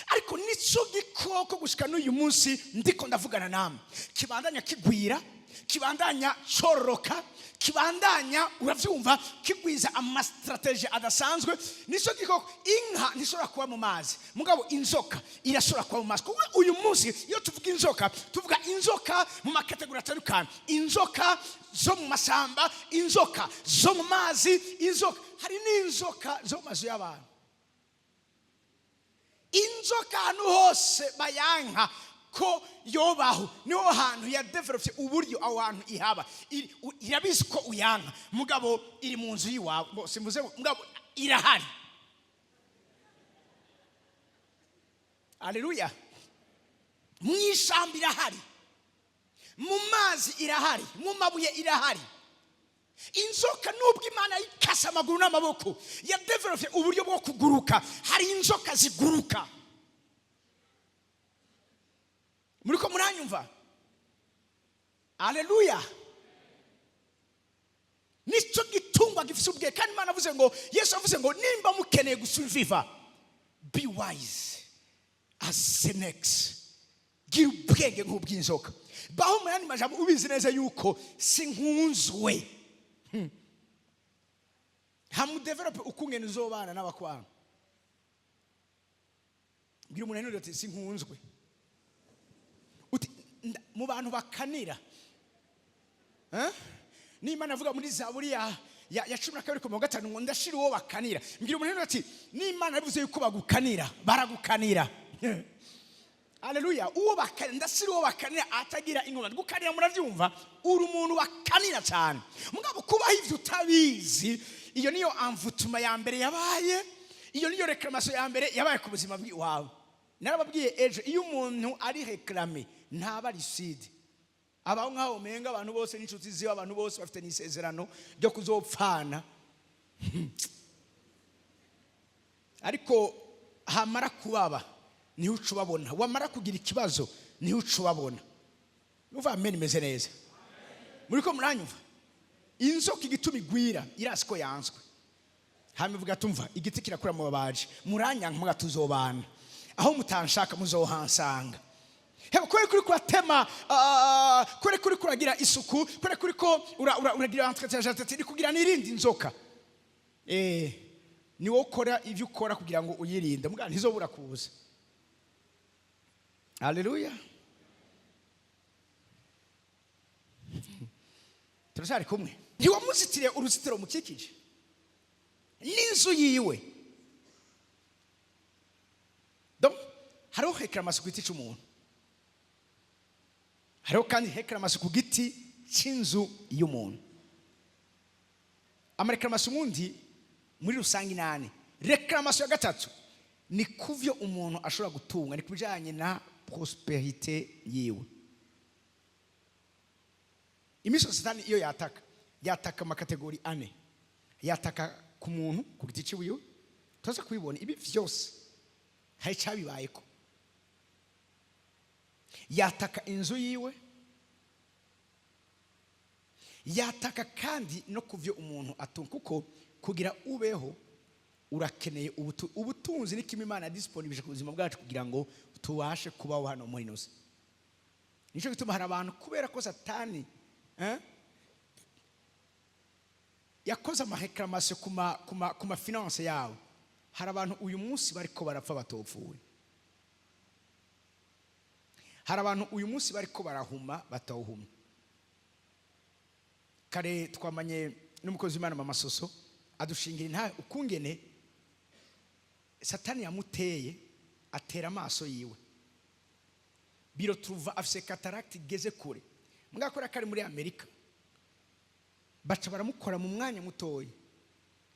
Ariko nicyo gikoko gushika n'uyu munsi ndiko ndavugana namwe kibandanya kigwira, kibandanya cororoka, kibandanya, uravyumva, kigwiza ama stratégies adasanzwe. Nicyo gikoko. Inka ntishobora kuba mu mazi, mugabo inzoka irashobora kuba mu mazi, kuko uyu munsi iyo tuvuga inzoka, tuvuga inzoka mu ma catégories atandukanye: inzoka zo mu masamba, inzoka zo mu mazi, inzoka, hari n'inzoka zo mu mazu y'abantu. Inzoka ahantu hose bayanka ko yobaho niho hantu yadevelopye uburyo aho hantu ihaba. Irabizi ko uyanka, mugabo iri mu nzu y'iwawe. Bo, simvuze ngo, mugabo irahari. Aleluya! Mu ishyamba irahari, mu mazi irahari, mu mabuye irahari. Inzoka, nubwo Imana yikase amaguru n'amaboko, yadevelopye uburyo bwo kuguruka. Hari inzoka ziguruka. Muri ko muranyumva? Aleluya! Nicyo gitungwa gifite ubwenge. Kandi Imana avuze ngo, Yesu avuze ngo: "Nimba mukeneye gusurviva, be wise as snakes." Gira ubwenge nk'ubw'inzoka. Baho, mu yandi majambo, ubizi neza yuko sinkunzwe. Hamudevelope ukungene uzobana n'abakwanga. Bwira umuntu ati: "Sinkunzwe." Mu bantu bakanira. N'Imana avuga muri Zaburi ya 12:5 ngo ndashira uwo bakanira. Mbwira umuntu ati n'Imana yavuze yuko bagukanira, baragukanira. Haleluya. Uwo bakanira, ndashira uwo bakanira atagira ingoma. Gukanira muravyumva, uri umuntu bakanira cyane. Mugabo kubaho ivyo utabizi, iyo niyo amvutuma ya mbere yabaye, iyo niyo réclamation ya mbere yabaye ku buzima bw'iwawe. Narababwiye ejo, iyo umuntu ari réclamé ntaba lucide. Abaho nk'aho umenga abantu bose n'inshuti ziwe, abantu bose bafite n'isezerano ryo kuzopfana. Ariko hamara kubaba niho uca ubabona, wamara kugira ikibazo niho uca ubabona. Numva amen imeze neza. Muri ko muranyumva? Inzoka igituma igwira irasi ko yanswe. Hama ivuga tumva igiti kirakura mu babaji, muranyanka muga tuzobana, aho mutanshaka muzohansanga. Heba kure kuri kuratema, kure kuri kuragira isuku, kure kuri ko uragira entretien jardin, iri kugira n'irindi nzoka. Ni wowe ukora ivyo ukora kugira ngo uyirinde, muga ntizobura kuza. Haleluya. Turacyari kumwe. Ntiwamuzitiriye uruzitiro mukikije n'inzu yiwe. Donc hariho réclamation ku giti c'umuntu, hariho kandi réclamation ku giti c'inzu y'umuntu. Ama réclamation ubundi muri rusange inane. Réclamation ya gatatu ni kuvyo umuntu ashobora gutunga, ni kubijanye na prospérité yiwe. Imisozi Satani iyo yataka, yataka ama catégories ane. Yataka ku muntu ku giti ciwiwe, tuza kubibona ibi vyose hari cyabibayeko. Yataka inzu yiwe, yataka kandi no kuvyo umuntu atunga, kuko kugira ubeho urakeneye ubutunzi. Ni kimwe Imana disponible ku buzima bwacu kugira ngo tubashe kubaho hano muri ino si. Nico gituma hari abantu kubera ko Satani yakoze ama réclamation ku ma finance yawe, hari abantu uyu munsi bariko barapfa batopfuye, hari abantu uyu munsi bariko barahuma batawuhumye. Kare twamanye n'umukozi w'Imana Mama Soso adushingira intahe ukungene Satani yamuteye, atera amaso yiwe biro tuva afise cataracte igeze kure. Mwakora kari muri Amerika, baca baramukora mu mwanya mutoya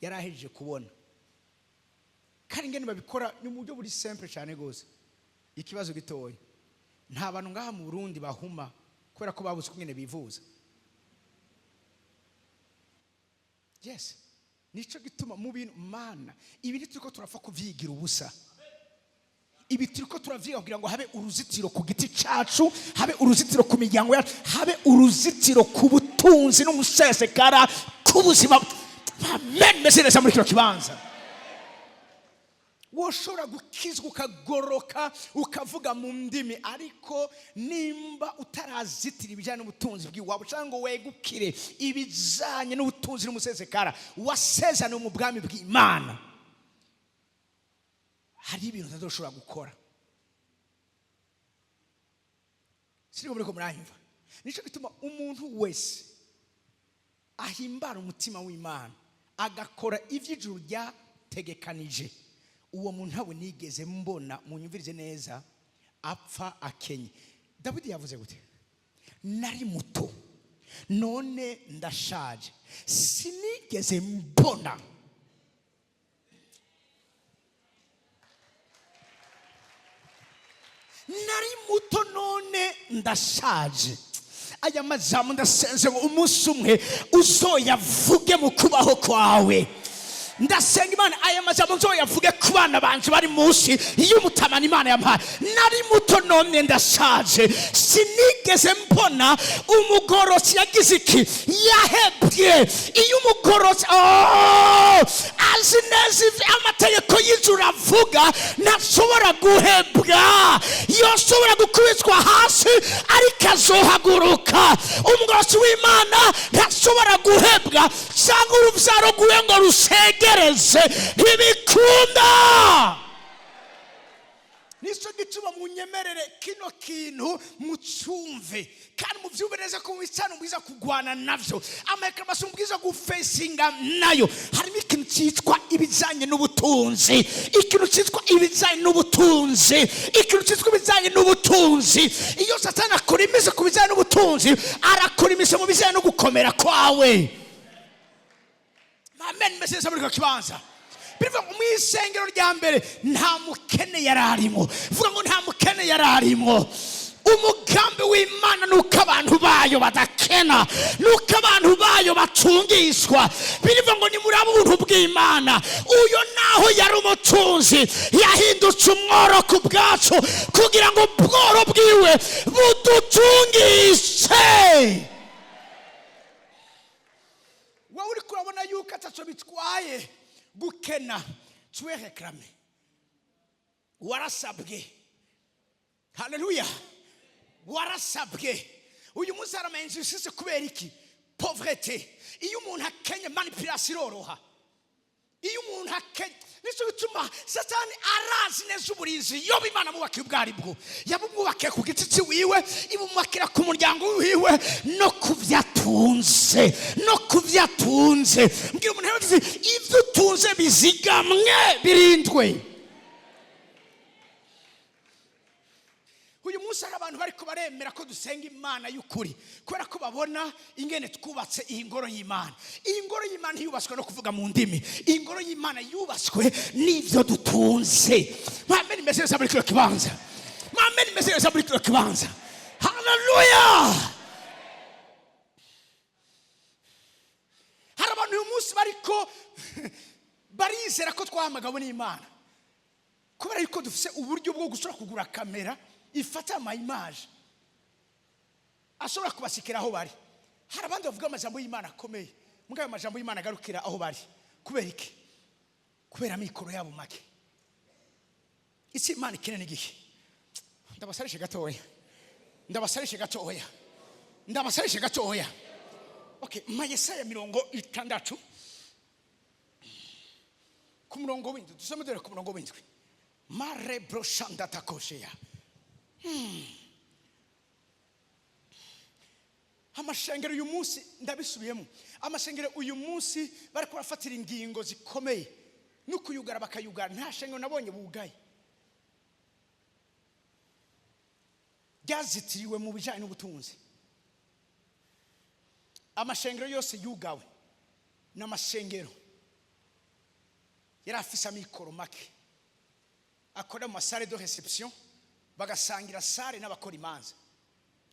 yari ahejeje kubona. Kandi ingene babikora ni mu buryo buri simple cyane gose. Ikibazo gitoya, nta bantu ngaha mu Burundi bahuma kubera ko babuze ukungene bivuza. Yes, nico gituma mu bintu Mana ibi ntituriko turapfa kuvyigira ubusa. Ibi turiko turavyiga kugira ngo habe uruzitiro ku giti cacu, habe uruzitiro ku miryango yacu, habe uruzitiro ku butunzi n'umusesekara ku buzima. Amen. Meze neza muri kino kibanza. Woshobora gukizwa ukagoroka ukavuga mu ndimi, ariko nimba utarazitira ibijyanye n'ubutunzi bw'iwawe cyangwa ngo wegukire ibijyanye n'ubutunzi n'umusesekara wasezeraniwe mu bwami bw'Imana, hari ibintu utazoshobora gukora. Siriko muriko muranyumva? Nico gituma umuntu wese ahimbara umutima w'Imana agakora ivy'ijuru ryategekanije, uwo muntu ntawe nigeze mbona, munyumvirize neza, apfa akenye. Dawidi yavuze gute? Nari muto none ndashaje, sinigeze mbona. Nari muto none ndashaje. Aya majambo ndasenze ngo umunsi umwe uzoyavuge mu kubaho kwawe. Ndasenga Imana aya majambo nzoyavuge ku bana banje bari munsi y'umutamana Imana yampaye. Nari muto none ndashaje, sinigeze mbona umugorotsi yagize iki, yahebwe. Iyo umugorotsi, oh, azi neza ivyo amategeko y'ijuru avuga, ntashobora guhebwa, yoshobora gukubitwa hasi ariko azohaguruka. Umugorotsi w'Imana ntashobora guhebwa cyangwa urubyaro rwiwe ngo rusegereze, ntibikunda. Nicyo gituma munyemerere kino kintu mucumve kandi mubyumve neza ko mu bisano mubwiza kugwana navyo, ama réclamations mubwiza gufesinga nayo. Harimo ikintu cyitwa ibijyanye n'ubutunzi, ikintu cyitwa ibijyanye n'ubutunzi, ikintu cyitwa ibijyanye n'ubutunzi. Iyo Satani akora imise ku bijyanye n'ubutunzi, arakora imise mu bijyanye no gukomera kwawe. Amen. Mese neza muri icyo kibanza. Bivuga ngo mu isengero rya mbere nta mukene yari arimo. Vuga ngo nta mukene yari arimo. Umugambi w'Imana ni uko abantu bayo badakena, ni uko abantu bayo batungishwa. Birivuga ngo ni muri ubuntu bw'Imana. Uyo naho yari umutunzi, yahindutse umworo ku bwacu kugira ngo ubworo bwiwe budutungishe. Wowe uri kurabona yuko ataco bitwaye gukena, tu es réclamé, warasabwe. Haleluya, warasabwe. Uyu munsi hari ama injustice. Kubera iki? Pauvreté. Iyo umuntu akenye, manipulation iroroha. Iyo umuntu akenye, nicyo bituma Satani arazi neza uburinzi yoba Imana mubakiye ubwo ari bwo. Yabumwubakiye ku giti ciwiwe, ibumwakira ku muryango wiwe no ku byo atunze, no ku byo atunze. Mbwira umuntu wese, ibyo utunze bizigamwe, birindwe. Uyu munsi hari abantu bariko baremera ko dusenga Imana y'ukuri kubera ko babona ingene twubatse iyi ngoro y'Imana. Iyi ngoro y'Imana ntiyubatswe no kuvuga mu ndimi. Iyi ngoro y'Imana yubatswe n'ibyo dutunze. Mwamene imeze neza muri kino kibanza. Mwamene imeze neza muri kino kibanza. Haleluya. Hari abantu uyu munsi bariko barizera ko twahamagawe n'Imana kubera yuko dufite uburyo bwo gushobora kugura kamera ifata ama image ashobora kubasikira aho bari. Hari abandi bavuga amajambo y'Imana akomeye, mbwa ayo majambo y'Imana agarukira aho bari. Kubera iki? Kubera amikoro yabo make. Icyo Imana ikeneye ni igihe. Ndabasarishe gatoya, ndabasarishe gatoya, ndabasarishe gatoya. Okay, ma Yesaya 60 ku murongo w'7. Dusome dore ku murongo w'7. Mare broshandatakosheya. Amashengero uyu munsi, ndabisubiyemo, amashengero uyu munsi bari barafatira ingingo zikomeye no kuyugara bakayugara. Nta shengero nabonye bugaye ryazitiriwe mu bijyanye n'ubutunzi. Amashengero yose yugawe ni amashengero yari afise amikoro make, akora mu ma salle de réception, bagasangira salle n'abakora imanza,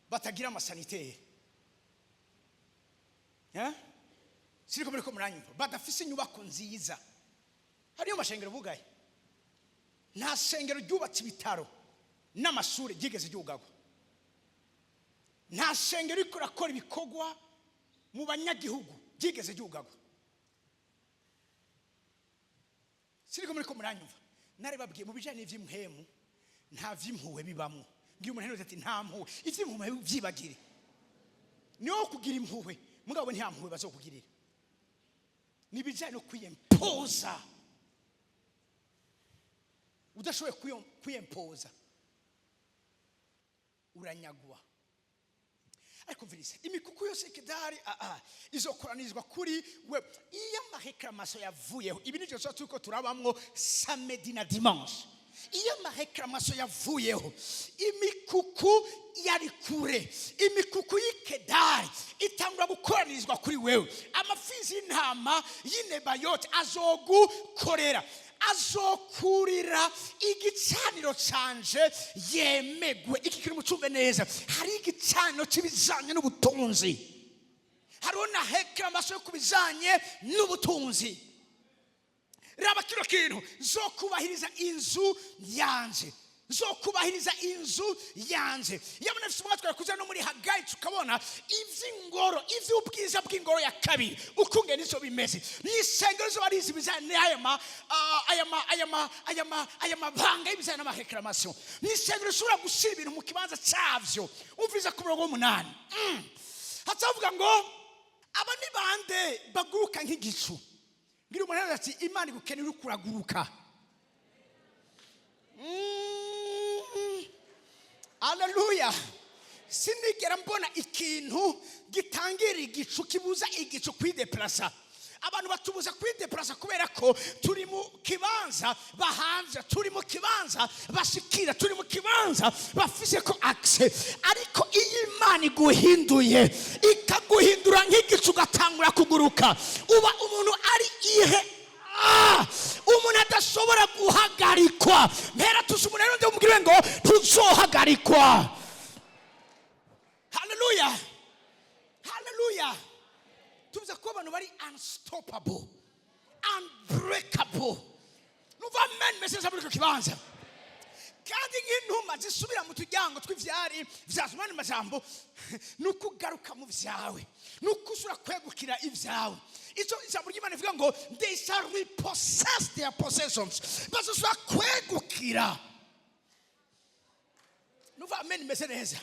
batagira ama sanitaire. Eh? Siriko muriko muranyumva? Badafise inyubako nziza. Hariyo amashengero bugaye. Nta shengero ryubatse ibitaro n'amashuri ryigeze ryugagwa. Nta shengero riko rakora ibikorwa mu banyagihugu ryigeze ryugagwa. Siriko muriko muranyumva? Narababwiye, mu bijanye n'ivy'impwemu nta vy'impuhwe bibamwo. Ngiye umuntu ati nta mpuhwe, ivy'impuhwe byibagire. Niwo kugira impuhwe, mugabo nta mpuhwe bazokugirira. Ni ibijanye no kwiyempoza. Udashoboye kwiyempoza uranyagwa. Ariko mviriza, imikuku yose Kedari izokoranizwa kuri we. Iyo ama réclamation yavuyeho, ibi nivyo tuba turiko turabamwo samedi na dimanche. Iyo ama réclamation yavuyeho, imikuku yari kure, imikuku y'Ikedari itangura gukoranirizwa kuri wewe. Amafizi y'intama y'Inebayote azogukorera, azokurira igicaniro canje yemegwe. Iki kiri mucumve neza. Hari igicaniro cy'ibijanye n'ubutunzi, hariho na réclamation yo ku bijanye n'ubutunzi. Raba kino kintu: zokubahiriza inzu yanje, zokubahiriza inzu yanje. Yabona afite umwatwe kuza no muri Hagayi, tukabona ivy'ingoro, ivy'ubwiza bw'ingoro ya kabiri ukungene izo bimeze. N'isengero zo barizi ibijanye n'aya ma aya ma aya ma aya ma aya mabanga y'ibijanye n'ama réclamation. N'isengero rishobora gushyira ibintu mu kibanza cyavyo. Umviriza ku murongo w'8. Hacavuga ngo aba ni bande baguruka nk'igicu? Ngira umuntu ati Imana igukenera uri kuraguruka. Aleluya! Sinigera mbona ikintu gitangira igicu, kibuza igicu kwideplasa. Abantu batubuza kwideplasa kubera ko turi mu kibanza bahanze, turi mu kibanza bashikira, turi mu kibanza bafise ko accès. Ariko iyo Imana iguhinduye, ikaguhindura nk'igicu, ugatangura kuguruka, uba umuntu ari ihe. Umuntu adashobora guhagarikwa. Mpera tuzi umuntu rero, ndamubwire ngo tuzohagarikwa. Haleluya, haleluya! Tuvuze ko abantu bari unstoppable, unbreakable. Numva amen message muri icyo kibanza. Kandi nk'intumwa zisubira mu turyango tw'ivyari vyazo, mani majambo ni ukugaruka mu vyawe, ni ukusubira kwegukira ibyawe. Icyo ijambo ry'Imana rivuga ngo "They shall repossess their possessions", bazosubira kwegukira. Numva amen imeze neza.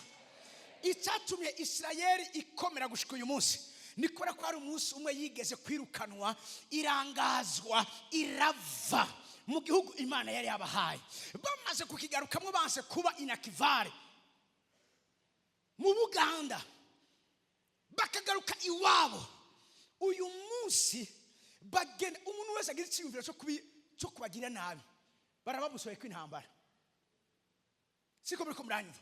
Icyatumye Isirayeli ikomera gushika uyu munsi ni kubera ko hari umunsi umwe yigeze kwirukanwa, irangazwa, irava mu gihugu Imana yari yabahaye. Bamaze kukigarukamo, banse kuba inakivare mu Buganda, bakagaruka iwabo. Uyu munsi bagenda, umuntu wese agize icyiyumviro cyo kubagira nabi, barabamusohoye ko intambara. Siko muri ko muranyumva?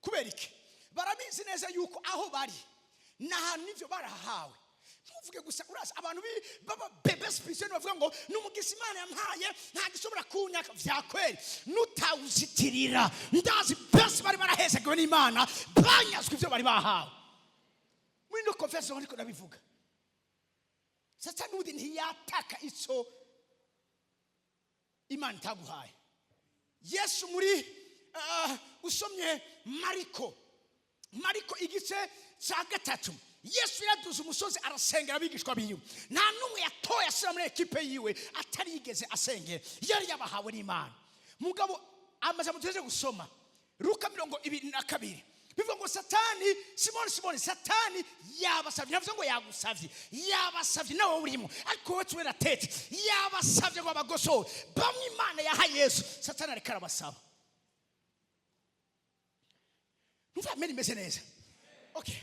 Kubera iki? Barabizi neza yuko aho bari ni ahantu n'ibyo barahawe. Ntuvuge gusa uraza abantu baba bébé spirituel bavuga ngo ni umugisha Imana yampaye, ntabwo ishobora kunyaka. Vyakweri nutawuzitirira. Ndazi benshi bari barahezagiwe n'Imana banyazwe ibyo bari bahawe. Muri ino confession ariko ndabivuga, Satani ubundi ntiyataka ico Imana itaguhaye. Yesu muri usomye Mariko igice cya 3, Yesu yaduze umusozi arasengera abigishwa biwe. Nta n'umwe yatoye ashyira muri ekipe yiwe atarigeze asengera, yari yabahawe n'Imana. Mugabo amajambo tugejeje gusoma, Luka 22, bivuga ngo Satani, "Simoni, Simoni, Satani yabasabye." Ntavuze ngo yagusabye, yabasabye. Nawe urimo, ariko wowe tubera tete. Yabasabye ngo abagosore. Bamwe Imana yaha Yesu, Satani ariko arabasaba. Numva amen imeze neza. Okay,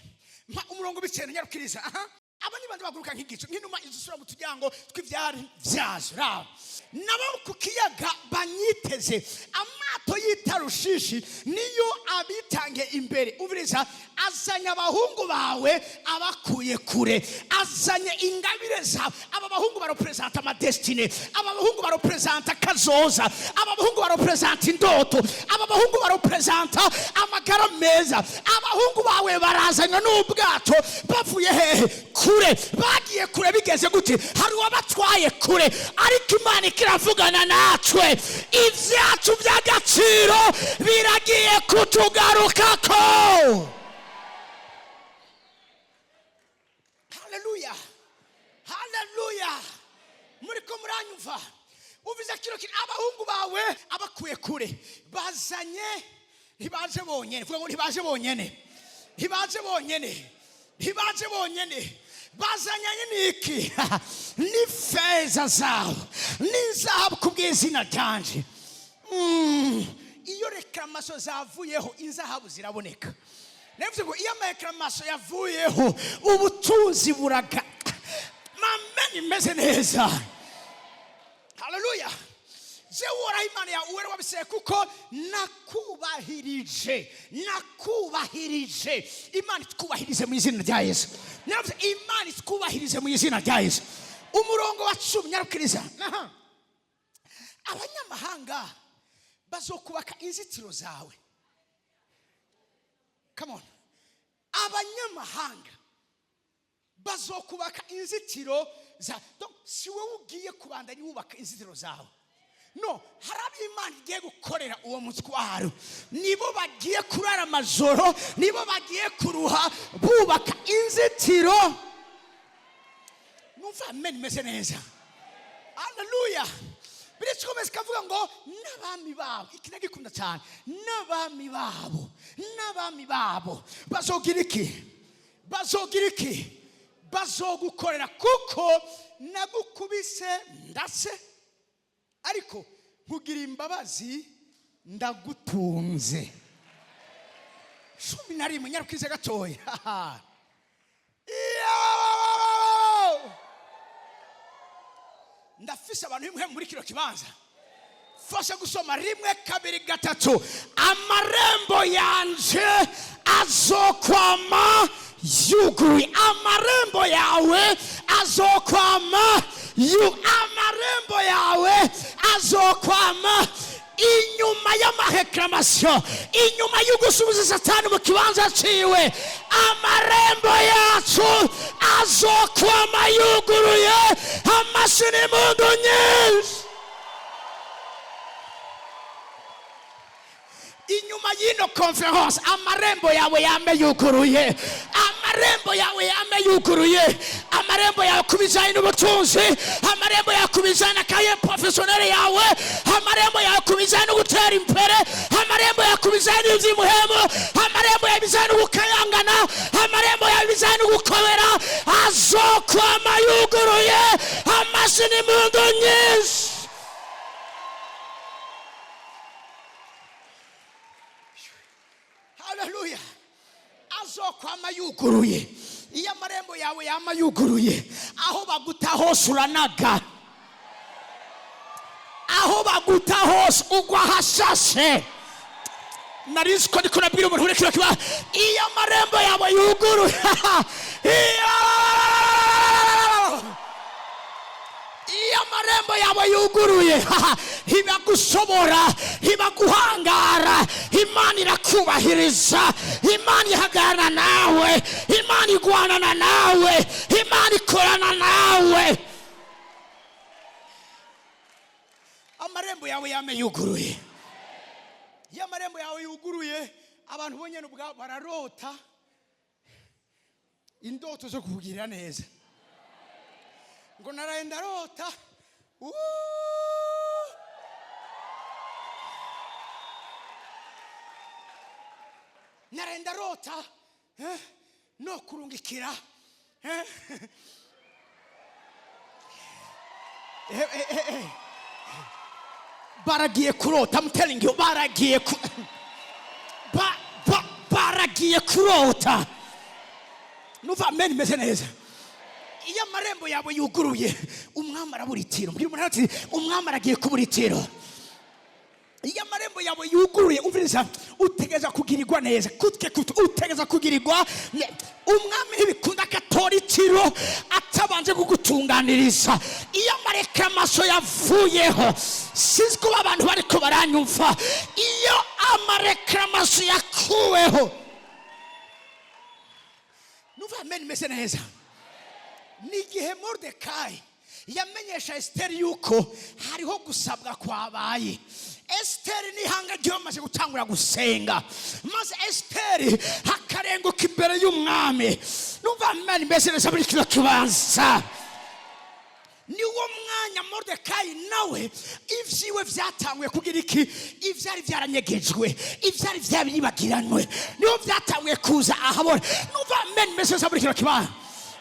mpa umurongo w'icenda, nyarukiriza. Aha, aba ni bande baguruka nk'igicu, nk'inuma izisura mu turyango tw'ivyari vyazo? Raba nabo ku kiyaga banyiteze, amato y'itarushishi niyo abitange imbere. Umviriza, azanye abahungu bawe abakuye kure, azanye ingabire zawe. Aba bahungu barepresenta amadestinée, aba bahungu barepresenta kazoza, aba bahungu barepresenta indoto, aba bahungu barepresenta amagara meza. Abahungu bawe barazanywe n'ubwato bavuye hehe? Kure. Bagiye kure. Bigeze gute? Hari uwabatwaye kure. Ariko Imana ikiravugana natwe, ibyacu by'agaciro biragiye kutugarukako. Haleluya, haleluya! Muri ko muranyumva? Uvuze kino kintu, abahungu bawe abakuye kure bazanye. Ntibaje bonyene. Vuga ngo ntibaje bonyene, ntibaje bonyene, ntibaje bonyene. Bazanyanye n'iki? Ni feza zawe n'izahabu ku bw'izina ryanje. Iyo réclamation zavuyeho, inzahabu ziraboneka. Navuze ngo iyo amaréclamation yavuyeho, ubutunzi buraga mameni imeze neza. Haleluya! Jewe Uhoraho Imana yawe, uwera wabiseye, kuko nakubahirije, nakubahirije. Imana itwubahirize mu izina rya Yesu. Navuze Imana itwubahirize mu izina rya Yesu. Umurongo wa 10, nyarukiriza. Aha. Abanyamahanga bazokubaka inzitiro zawe. Come on, abanyamahanga bazokubaka inzitiro za. Donc, si wowe ugiye kubandanya wubaka inzitiro zawe. No hari abo Imana igiye gukorera uwo mutwaro, nibo bagiye kurara amajoro, nibo bagiye kuruha bubaka inzitiro. Numva amen imeze neza. Haleluya! Birikomeza ikavuga ngo n'abami babo. Iki nagikunda cyane. N'abami babo, n'abami babo bazogira iki? Bazogira iki? Bazogukorera, kuko nagukubise ndase, ariko nkugira imbabazi, ndagutunze. 11. Nyarukize gatoya. Iyo! Ndafise abantu bimwe muri kino kibanza. Fasha gusoma, rimwe, kabiri, gatatu. Amarembo yanje azokwama yuguruye. Amarembo yawe azokwama yu amarembo yawe azokwama inyuma y'ama réclamations, inyuma y'ugusubiza Satani mu kibanza ciwe. Amarembo yacu azokwama yuguruye. Amashyi n'impundu nyinshi. Inyuma y'ino conférence, amarembo yawe yame yuguruye. Amarembo yawe yame yuguruye. Amarembo yawe ku bijyanye n'ubutunzi, amarembo yawe ku bijyanye na carrière professionnelle yawe, amarembo yawe ku bijyanye no gutera imbere, amarembo yawe ku bijyanye n'iby'imuhemu, amarembo yawe bijyanye no gukayangana, amarembo yawe bijyanye no gukomera azokwama yuguruye. Amashyi n'impundu nyinshi. Haleluya! Azokwama yuguruye. Iyo amarembo yawe yama yuguruye, aho baguta hose uranaga, aho baguta hose ugwa hashashe. Narizi ko ndiko nabwira umuntu uri kino kiba. Iyo amarembo yawe yuguruye, iyo amarembo yawe yuguruye, ntibagushobora, ntibaguhangara. Imana irakubahiriza, Imana ihagarara nawe, Imana igwanana nawe, Imana ikorana nawe. Amarembo yawe yame yuguruye. Iyo amarembo yawe yuguruye, abantu bonyine ubwabo bararota indoto zo kukugirira neza, ngo naraye ndarota. Uuuu. Naraye ndarota no kurungikira. Baragiye kurota. I'm telling you, baragiye ku ba, ba, baragiye kurota. Nuva amen imeze neza. Iyo amarembo yawe yuguruye, umwami arabura itiro. Mbwira umuntu ati: "Umwami aragiye kubura itiro." Iyo amarembo yawe yuguruye, umviriza, utegereza kugirirwa neza kutwe kutwe, utegereza kugirirwa. Umwami ntibikunda ko atora itiro atabanje kugutunganiriza. Iyo ama réclamations yavuyeho, sinzi kuba abantu bariko baranyumva, iyo ama réclamations yakuweho, numva amen imeze neza. Ni igihe Moridekayi yamenyesha Esiteri yuko hariho gusabwa kwabaye, Esiteri n'ihanga ryo bamaze gutangura gusenga, maze Esiteri hakarenguka imbere y'umwami. Numva amen imeze neza muri kino kibanza. Niwo mwanya Moridekayi nawe ivyiwe vyatanguye kugira iki? Ivyari vyaranyegejwe, ivyari vyabibagiranywe, niho vyatanguye kuza ahabona. Numva amen imeze neza muri kino kibanza.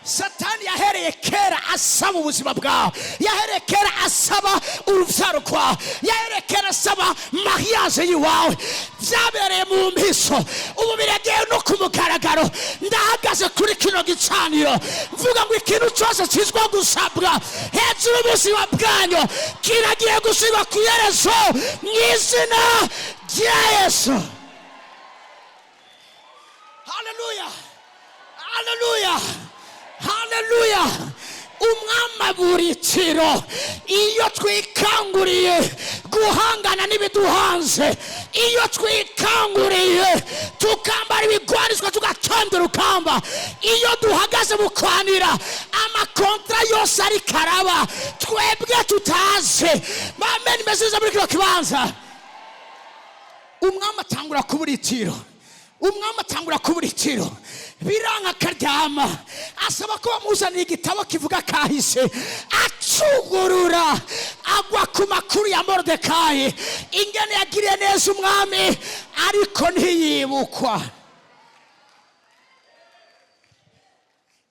Satani yahereye kera asaba ubuzima bwawe, yahereye kera asaba urubyaro rwawe, yahereye kera asaba mariage y'iwawe. Byabereye mu mpiso, ubu biragiye no ku mugaragaro. Ndahagaze kuri kino gicaniro mvuga ngo ikintu cyose kizwa gusabwa hejuru y'ubuzima bwanyu kiragiye gushyirwa ku iherezo mu izina rya Yesu. Haleluya, haleluya, haleluya! Umwami aburikiro iyo twikanguriye guhangana n'ibiduhanze, iyo twikanguriye tukambara ibigwarizwa, tugatonda urukamba, iyo duhagaze mu kwanira ama contrats yose ariko araba twebwe tutazi. Amen meze muri kino kibanza. Umwami atangura kubura itiro, umwami atangura kubura itiro, biranga akaryama. Asaba ko bamuzanira igitabo kivuga kahise, acugurura agwa ku makuru ya Moridekayi, ingene yagiriye neza umwami, ariko ntiyibukwa.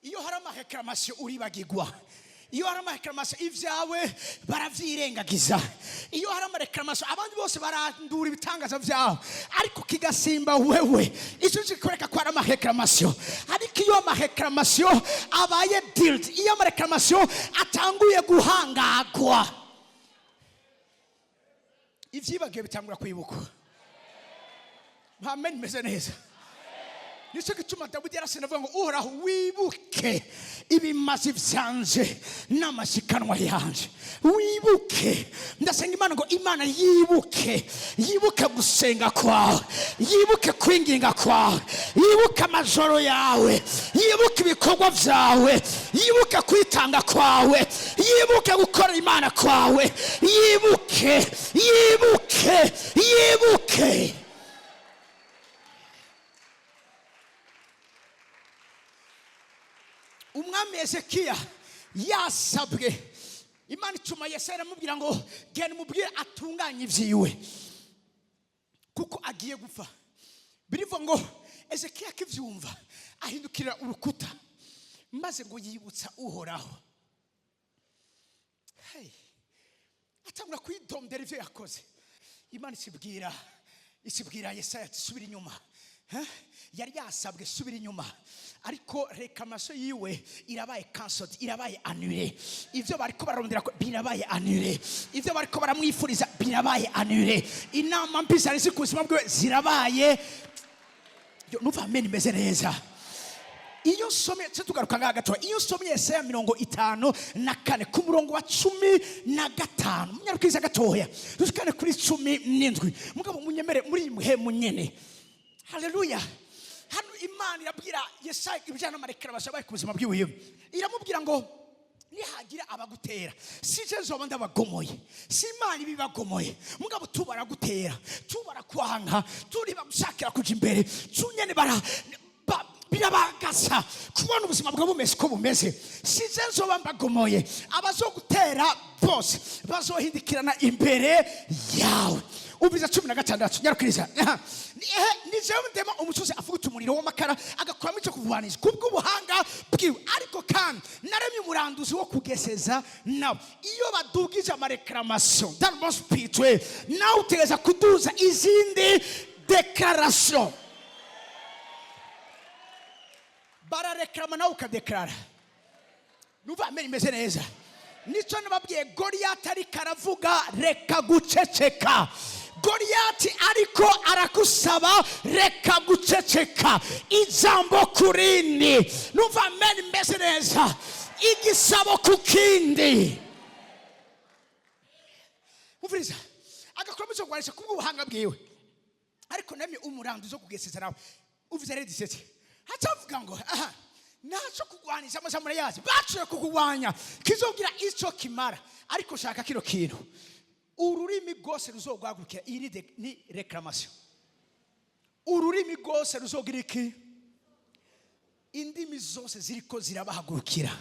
Iyo hari ama réclamations uribagirwa. Iyo hari ama réclamations, ibyawe baravyirengagiza. Iyo hari ama réclamations, abandi bose barandura ibitangaza byawe, ariko kigasimba wewe. Icyo kikwereka ko hari ama réclamations. Ariko iyo ama réclamations abaye dealt, iyo ama réclamations atanguye guhangagwa, ivyibagiwe bitangura kwibukwa. Amen, meze neza. Nicyo gituma Dawidi yarasena avuga ngo: "Uhoraho, wibuke ibimazi vyanje n'amashikanwa yanje, wibuke." Ndasenga Imana ngo Imana yibuke, yibuke gusenga kwawe, yibuke kwinginga kwawe, yibuke amajoro yawe, yibuke ibikorwa vyawe, yibuke kwitanga kwawe, yibuke gukora Imana kwawe, yibuke, yibuke, yibuke. Umwami Hezekiya yasabwe, Imana icuma Yesaya iramubwira ngo: "Genda umubwire atunganye ibyiwe kuko agiye gupfa." Birivuga ngo Hezekiya akibyumva ahindukirira urukuta, maze ngo yibutsa Uhoraho. Hey. Atangura kwidondera ibyo yakoze. Imana isibwira Yesaya ati: "Subira inyuma." Eh? Yari yasabwe subira inyuma, ariko réclamation yiwe irabaye cancelled, irabaye annulé. Ibyo bariko bararondera birabaye annulé, ibyo bariko baramwifuriza birabaye annulé, inama mbi zari ziri ku buzima bwiwe zirabaye. Yo, numva amen imeze neza. Iyo nsomye, tse tugaruka ngaha gatoya, iyo nsomye Yesaya 54 ku murongo wa 15, munyarukiriza gatoya dushikane kuri 17. Mugabo munyemere muri iyi muhemu nyene. Haleluya! Hano Imana irabwira Yesaya ibijyana n'ama réclamations abaye ku buzima bwiwe. Iramubwira ngo: "Nihagira abagutera, si je nzoba ndabagomoye, si Imana ibibagomoye, mugabo tubaragutera, tubarakwanga, turi bagushakira kuja imbere, tunyene bara birabagasa kubona ubuzima bwawe bumeze uko bumeze. Si je nzoba mbagomoye, abazogutera bose bazohindikirana imbere yawe." Umviza 16, nyarukiriza. Aha. Ni jewe ndema umusozi afuguta umuriro w'amakara, agakuramo icyo kuvubanisha kubw'ubuhanga bwiwe, ariko kandi naremye umuranduzi wo kugeseza nawe. Iyo badugije ama réclamations dans le spirituel, nawe utegereza kuduza izindi déclaration. Barareklama, nawe ukadeklarara. Numva amen imeze neza. Nicyo nababwiye: Goriyati ariko aravuga, reka guceceka. Goriyati ariko arakusaba, reka guceceka. Ijambo ku rindi. Numva amen imeze neza. Igisabo ku kindi. Umviriza, agakuramo icyo kurwanisha kubw'ubuhanga bwiwe, ariko namye umuranduzi wo kugeseza nawe. Uvuze rero 17, hacavuga ngo: "Aha ntacyo kurwanisha amajambo yazi baciye kukugwanya kizogira icyo kimara, ariko shaka kino kintu: ururimi rwose ruzogwagurukira." Iyi ni réclamation. Ururimi rwose ruzogira iki? Indimi zose ziriko zirabahagurukira.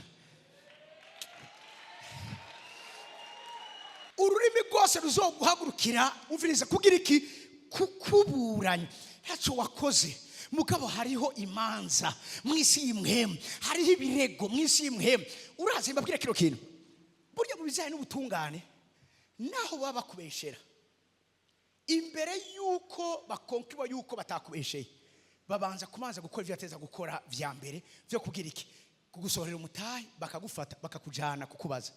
Ururimi rwose ruzoguhagurukira, umviriza, kugira iki? Kukuburanya. Ntacyo wakoze, mugabo hariho imanza mu isi y'imwemu, hariho ibirego mu isi y'imwemu. Urazi, mbabwire kino kintu: burya mu bijyanye n'ubutungane, naho baba bakubeshera, imbere y'uko bakonkirwa y'uko batakubesheye, babanza kubanza gukora ibyo bateza gukora vya mbere byo kugira iki? Kugusohorera umutahe, bakagufata, bakakujana kukubaza.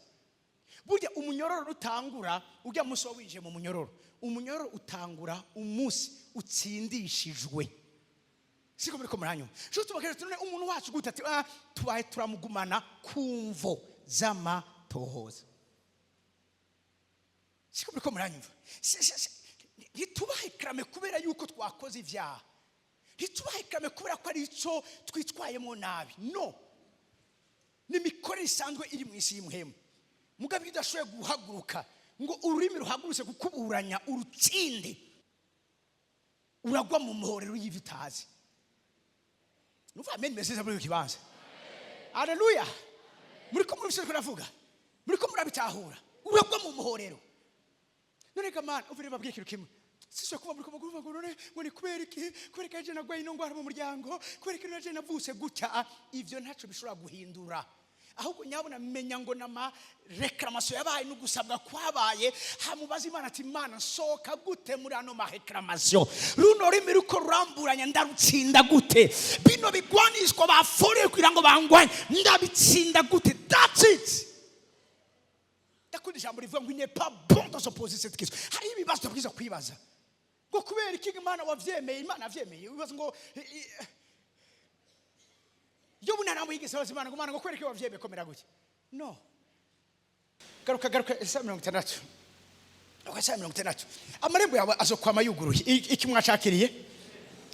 Burya umunyororo utangura ujya munsi wa winjiye mu munyororo. Umunyororo utangura umunsi utsindishijwe. Siko muri ko muranyuma? Sho tubakere none umuntu wacu gute? Ati: "Ah, tubaye turamugumana ku mvo z'amatohoza." Siko muri ko muranyumva? Ntitubahe karame kubera yuko twakoze ibyaha, ntitubahe karame kubera ko ari icyo twitwayemo nabi. No ni imikorere isanzwe iri mu isi y'umuhemu. Mugabo iyo udashoboye guhaguruka ngo ururimi ruhagurutse kukuburanya urutsinde, uragwa mu muhorero y'ibyo utazi. Numva amen meze muri iki kibanza. Aleluya! Muri ko muri kuravuga, muri ko murabitahura? Uragwa mu muhorero. None ga mana, uvire babwiye ikintu kimwe. Sisho kuba muri ko kuvuga ngo: "None ngo ni kubera iki? Kubera ko naje nagwaye ino ndwara mu muryango? Kubera ko naje navutse gutya?" Ivyo ntaco bishobora guhindura. Ahubwo nyabona menya ngo nama réclamation yabaye n'ugusabwa kwabaye. Hamubaza Imana ati: "Imana, nsohoka gute muri ano ma réclamation? Runo rurimi ruko ruramburanya, ndarutsinda gute? Bino bigwanishwa baforeye kugira ngo bangwanye, ndabitsinda gute?" That's it. Ndakunda ijambo rivuga ngo: "Il n'est pas bon de se poser cette question." Hari ibibazo tubwiza kwibaza ngo: "Kubera iki, Imana, wavyemeye?" Imana yavyemeye. Ibibazo ngo Yobu nta namwe yigeze abaza Imana ngo: "Imana, ngo kubera iki wavyemeye komera gutya?" No garuka, garuka Yesaya 60. Yesaya 60. Amarembo yawe azokwama yuguruye. Iki mwashakiriye?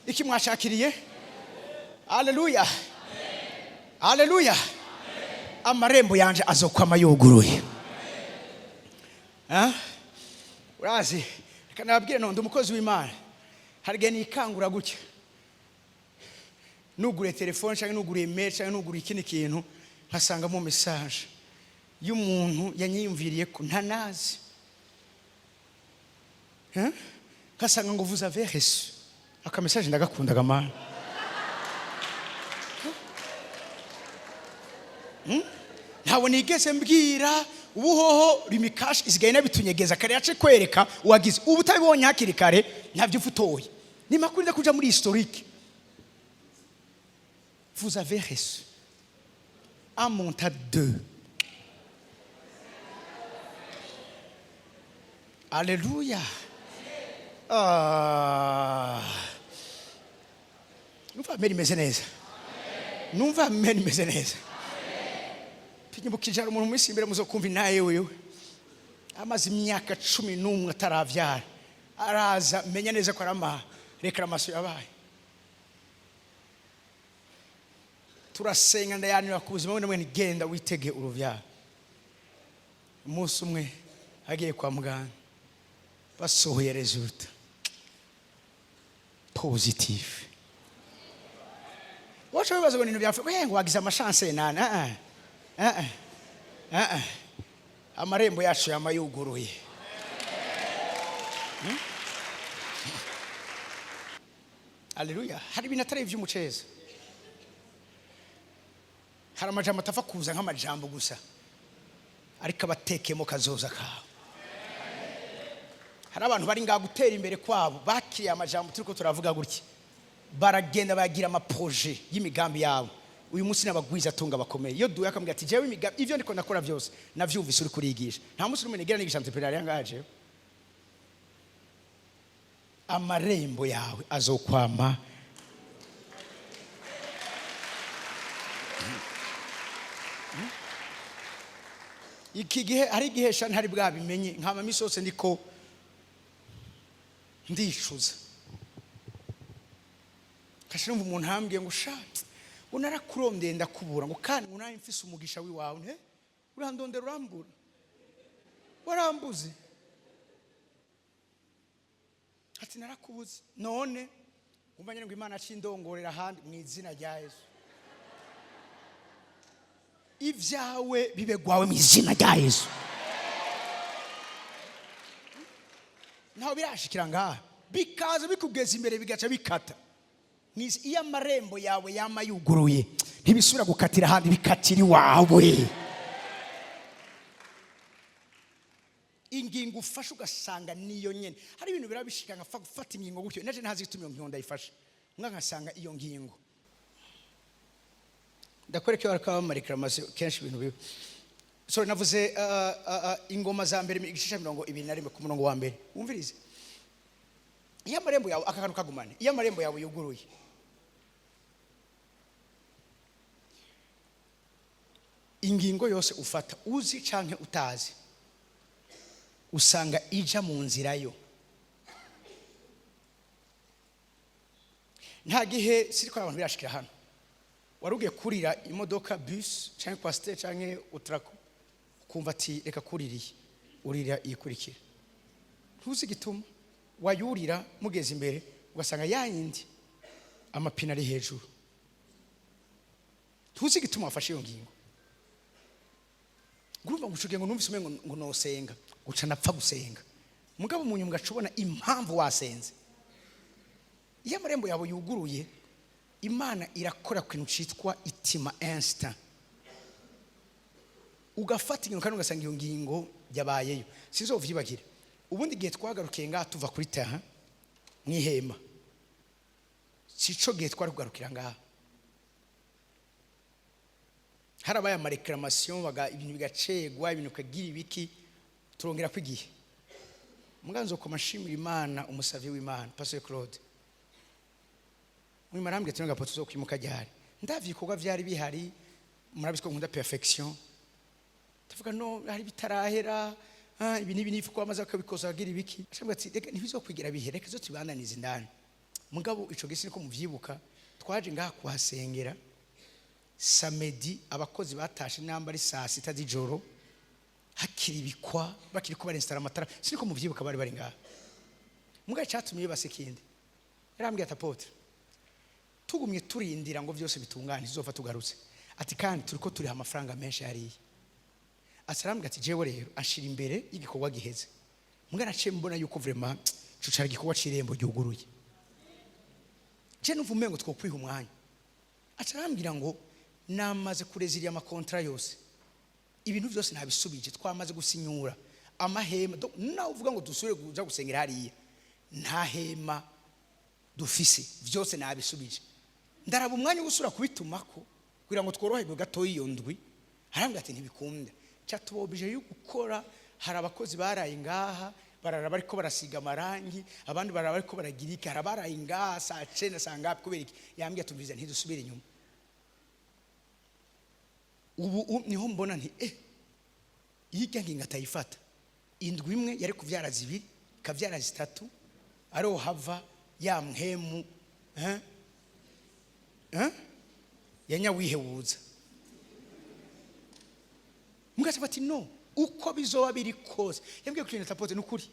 Iki mwashakiriye? Haleluya, haleluya! Amarembo yanje azokwama yuguruye. Ah? Urazi, reka nababwire, nonde umukozi w'Imana, hari igihe nikangura gutya, nuguriye telefone cyangwa nuguriye mail cyangwa nuguriye ikindi kintu, nkasangamo message y'umuntu yanyiyumviriye ko ntanazi. Hein? Nkasanga ngo: "Vous avez reçu." Aka message ndagakundaga, mana. Ntabwo nigeze mbwira. Ubuhoho Lumicash isigaye inabitunyegeza kare, yace kwereka uwagize ubu utabibonye hakiri kare, ntabyo ufutoye. Ni makuru kuja muri historique. "Vous avez reçu un montant de." Alléluia! Ah. Numva amen imeze neza, numva amen imeze neza. Pinyibukije umuntu mu minsi imbere muzokumva inaye wewe amaze imyaka 11 ataravyara, araza. Menya neza ko ari ama réclamation yabaye. Turasenga, ndayanira ku buzima bwe, namwe genda witege uruvyaro. Umunsi umwe agiye kwa muganga, basohoye résultat positif. Wacha wibaza ngo ni ibintu byapfa, ngo wagize ama chance nana. Ah, ah, ah, ah. Amarembo yacu yama yuguruye. Aleluya! Hari ibintu atari iby'umuceza. Hari amajambo atapfa kuza nk'amajambo gusa, ariko abatekemo kazoza kawe. Hari abantu bari ngaha, gutera imbere kwabo bakiriye amajambo turi ko turavuga gutya, baragenda bagira ama projet y'imigambi yabo. Uyu munsi n'abagwiza atunga bakomeye. Iyo duhuye akambwira ati: "Jewe imigambi, ivyo ndiko ndakora byose navyumvise uri kurigisha." Nta munsi n'umwe nigera nigisha entrepreneuriat ngaha jewe. Amarembo yawe azokwama. Iki gihe hari igihe sha ntari bwabimenye, nkama misi yose ndiko ndicuza, kasha numva umuntu ambwiye ngo: "Sha, ngo narakurondeye ndakubura," ngo kandi ngo nawe mfise umugisha w'iwawe nte urandondera urambura, warambuze. Ati: "Narakubuze." None ngumva nyine ngo Imana acindongorera ahandi mu izina rya Yesu. Ibyawe bibe gwawe mu izina rya Yesu. Ntaho birashikira ngaha, bikaza bikugeza imbere, bigaca bikata. Iyo amarembo yawe yama yuguruye, ntibisubira gukatira ahandi, bikatira iwawe. Ingingo ufashe ugasanga niyo nyene. Hari ibintu birabishika nkapfa gufata ingingo gutyo, naje ntazi igituma iyo ngingo ndayifashe, mwa nkasanga iyo ngingo. Ndakwereka iyo bariko bama réclamation kenshi ibintu bibi. Sorry, navuze Ingoma za Mbere, igice cya 21, ku murongo wa mbere. Wumvirize. Iyo amarembo yawe, aka kantu kagumane, iyo amarembo yawe yuguruye, ingingo yose ufata, uzi canke utazi, usanga ija mu nzira yo. Nta gihe siriko abantu birashikira hano, wari ugiye kurira imodoka, bus canke coaster canke Otraco, ukumva ati: "Reka kuririye." Urira iyikurikira, ntuzi igituma wayurira. Mugeze imbere ugasanga ya yindi amapine ari hejuru, ntuzi igituma wafashe iyo ngingo. Ngurumva ngo ucuge ngo numvise umengo ngo nosenga, guca napfa gusenga. Mugabo mu nyuma ugaca ubona impamvu wasenze. Iyo amarembo yawe yuguruye, Imana irakora ku kintu cyitwa itima, instinct. Ugafata ingingo kandi ugasanga iyo ngingo yabayeyo. Sinzovyibagira, ubundi gihe twagarukiye ngaha tuva kuri terrain mw'ihema, sico gihe twari kugarukira ngaha. Harabaye ama réclamations, ibintu bigacegwa, ibintu bikagira ibiki, turongera ko igihe. Muganzo koma nshimira Imana, umusavi w'Imana Pastor Claude muri marambwe tunga poto zo kwimuka ryari. Ndavye ibikorwa vyari bihari, murabizi ko nkunda perfection. Tuvuga no hari bitarahera, ibi n'ibi n'ifu ko amaze akabikoza agira ibiki. Ashobora ati: "Reka ntibizokwigira bihere, reka zo tubananize indani." Mugabo ico gisi niko muvyibuka, twaje ngaha kuhasengera samedi, abakozi batashe namba ari saa 6 z'ijoro, hakiri ibikwa, bakiri ko barinstara amatara. Siniko muvyibuka? Bari bari ngaha. Mugabo cyatumye bibase ikindi, yarambwiye ati: "Apôtre, tugumye turindira ngo byose bitungane, tuzopfa tugarutse." Ati: "Kandi turiko turiha amafaranga menshi hariya." Ati, arambwira ati: "Jewe rero ashira imbere y'igikorwa giheze." Mugabo naciye mbona yuko vraiment ico cari igikorwa c'irembo ryuguruye. Je numva umengo twokwiha umwanya. Aca arambwira ngo namaze kureziriya ama contrats yose, ibintu byose ntabisubije, twamaze gusinyura amahema. Donc, nawe uvuga ngo dusubire kuja gusengera hariya, nta hema dufise, byose nabisubije. Ndaraba umwanya wo gusubira kubitumako kugira ngo tworoherwe gatoya iyo ndwi. Arambwira ati: "Ntibikunda." Ca tubobije yo gukora. Hari abakozi baraye ngaha, barara bariko barasiga amarangi, abandi barara bariko baragira iki. Hari abaraye ngaha saa 9, saa ngapi. Kubera iki? Yambwiye tumviza ntidusubire inyuma. Ubu niho mbona nti iyo ngingo atayifata, indwi imwe yari kuvyara zibiri, ikavyara zitatu, ariho hava ya mpemu, eh? Eh? Ya nyawihebuza. Mugaca bati: "No uko bizoba biri kose." Yambwiye ko tapote nukuri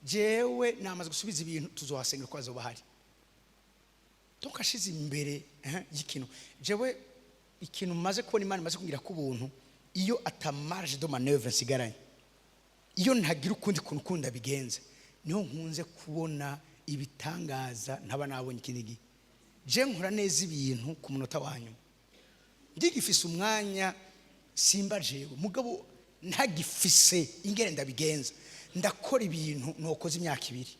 jewe namaze gusubiza ibintu, tuzohasengera ko hazoba hari. Donc ashize imbere y'ikintu. Jewe ikintu maze kubona, Imana imaze kumbwira ko ubuntu, iyo ata marge de manœuvre nsigaranye, iyo ntagira ukundi kuntu kundi abigenza, niho nkunze kubona ibitangaza ntaba nabonye ikindi gihe. Je nkora neza ibintu ku munota wa nyuma, ndigifise umwanya simba jewe. Mugabo ntagifise ingene ndabigenza, ndakora ibintu nokoze imyaka 2.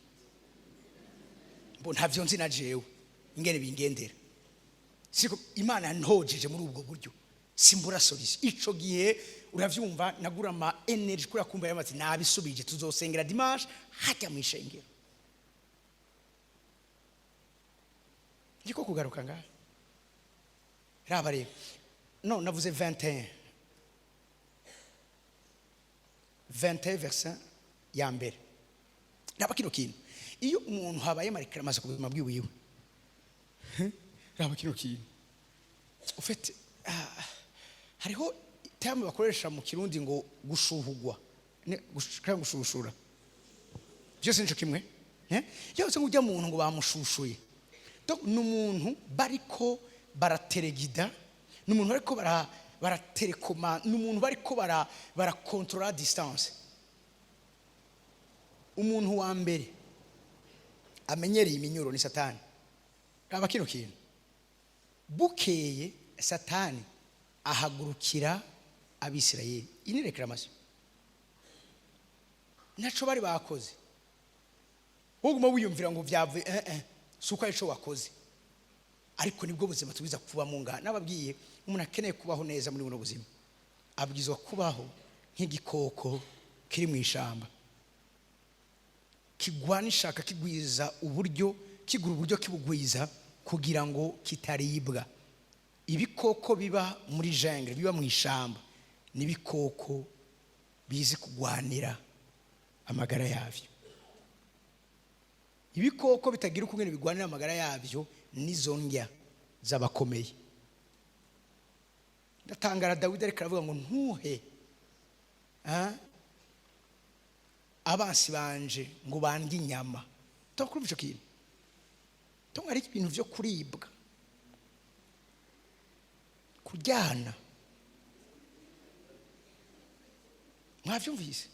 Mbo ntavyo nzi na jewe ingene bingendera. Siko Imana yantojeje muri ubwo buryo, simbura solution. Ico gihe uravyumva, nagura ama energy kuri akumva yamaze nabisubije, tuzosengera dimanche hajya mu ishengero. Ndiko kugaruka ngaha, raba rero, no navuze 21, 21 verset ya mbere. Raba kino kintu: iyo umuntu habaye ama réclamations ku buzima bwiwiwe, raba kino kintu ufite, hariho terme bakoresha mu Kirundi ngo gushuhugwa, cyangwa gushushura, byose nico kimwe, eh? Yose ngo ujya muntu ngo bamushushuye. Donc ni umuntu bariko barateregida, ni umuntu bariko baraterekoma, ni umuntu bariko barakontorora distance. Umuntu wa mbere amenyereye iminyuro ni Satani. Raba kino kintu: bukeye Satani ahagurukira Abisirayeli. Iyi ni réclamation, ntaco bari bakoze. Wowe uguma wiyumvira ngo byavuye, si uko arico wakoze, ariko nibwo buzima tubiza kubamo ngaha. Nababwiye, umuntu akeneye kubaho neza muri buno buzima abwirizwa kubaho nk'igikoko kiri mu ishamba, kigwana ishaka, kigwiza uburyo, kigura uburyo, kibugwiza kugira ngo kitaribwa. Ibikoko biba muri jungle, biba mu ishamba, n'ibikoko bizi kugwanira amagara yabyo. Ibikoko bitagira ukungene bigwanira amagara yabyo nizo ndya z'abakomeye. Ndatangara, Dawidi ariko aravuga ngo: "Ntuhe abansi banje ngo bandye inyama." Tukumva ico kintu, tunga ari ibintu vyo kuribwa, kuryana. Mwavyumvise?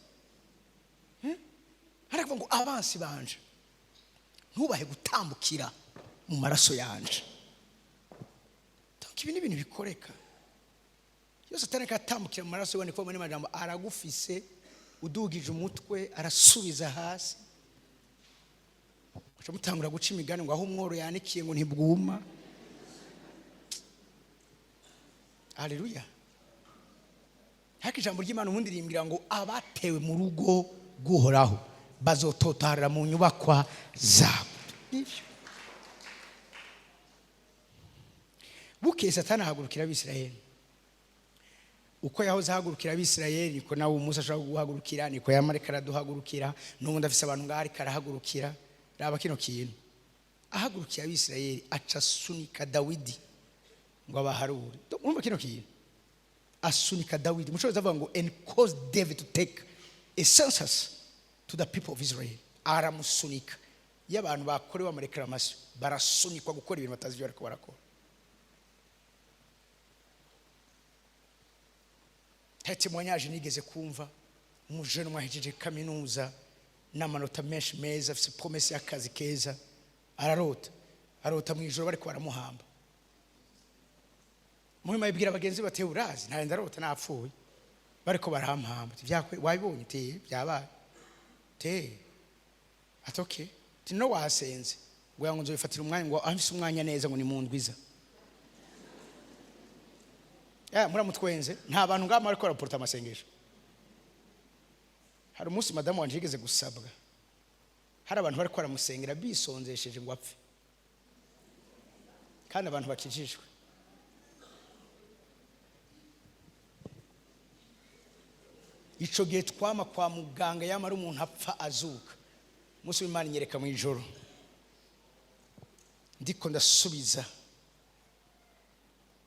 Harakuvuga ngo: "Abansi banje ntubahe gutambukira mu maraso yanje." Donc ibi ni ibintu bikoreka. Iyo Satani katambukira mu maraso yawe, niko muri majambo aragufise, udugije umutwe arasubiza hasi. Uca mutangura guca imigani ngo aho umworo yanikiye ngo ntibwuma. Haleluya. Ariko ijambo ry'Imana ubundi rimbwira ngo abatewe mu rugo rw'Uhoraho bazototarira mu nyubakwa zabo. Nibyo. Bukeye Satani ahagurukira Abisirayeli. Uko yahoze ahagurukira Abisirayeli niko nawe umunsi ashobora guhagurukira, niko yamareka araduhagurukira, n'ubundi afise abantu ngaho ariko arahagurukira. Raba kino kintu, ahagurukiye Abisirayeli aca asunika Dawidi ngo abaharure. Urumva kino kintu, asunika Dawidi. Mushobora avuga ngo and cause David to take a census to the people of Israel. Aramusunika. Iyo abantu bakorewe ama réclamation barasunikwa gukora ibintu batazi ibyo bariko barakora. Témoignage nigeze kumva, umujene umwe ahejeje kaminuza n'amanota menshi meza, afise promesse y'akazi keza, ararota, arota mu ijoro bariko baramuhamba. Muhima yibwira bagenzi bati urazi ntaye ndarota napfuye bariko barampamba. Ati, vyakwe wabibonye? Te byabaye te. Ati okay, ati no wasenze ngo yango nzobifatira umwanya, ngo amfise umwanya neza, ngo ni mu ndwiza. Ya muramutwenze, nta bantu ngama bariko baraporta amasengesho. Hari umunsi madamu wanje yigeze gusabwa, hari abantu bariko baramusengera bisonzesheje ngo apfe, kandi abantu bakijijwe. Ico gihe twama kwa muganga, yamara umuntu apfa azuka. Umunsi w'Imana inyereka mu ijoro ndiko ndasubiza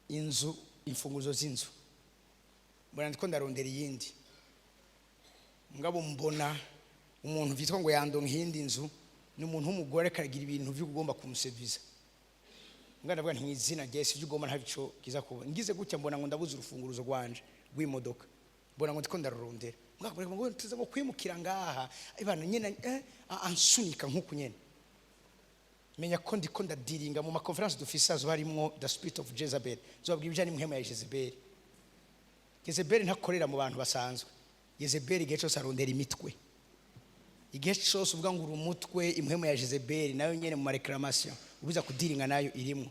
inzu, imfunguzo z'inzu, mbona ndiko ndarondera iyindi, mugabo mbona umuntu vyitwa ngo yandonka iyindi nzu ni umuntu w'umugore, karagira ibintu vyo ugomba kumuseviza. Mbwa ndavuga nti mu izina rya Yesu, ivyo ugomba ntabico kiza kuba. Ngize gutya mbona ngo ndabuze urufunguruzo rwanje rw'imodoka, mbona ngo ndiko ndarurondera. Mbwa ngo tuza ngo kwimukira ngaha ibana nyene, ansunika nkuku nyene. Menya ko ndiko ndadiringa mu ma conférence dufise, azo harimwo the spirit of Jezebel. Zobabwira ibijanye n'impwemu ya Jezebel. Jezebel ntakorera mu bantu basanzwe. Jezebel igihe cyose arondera imitwe. Igihe cyose uvuga ngo uri umutwe, impwemu ya Jezebel nayo nyene mu ma réclamation ubiza kudiringa nayo irimwo.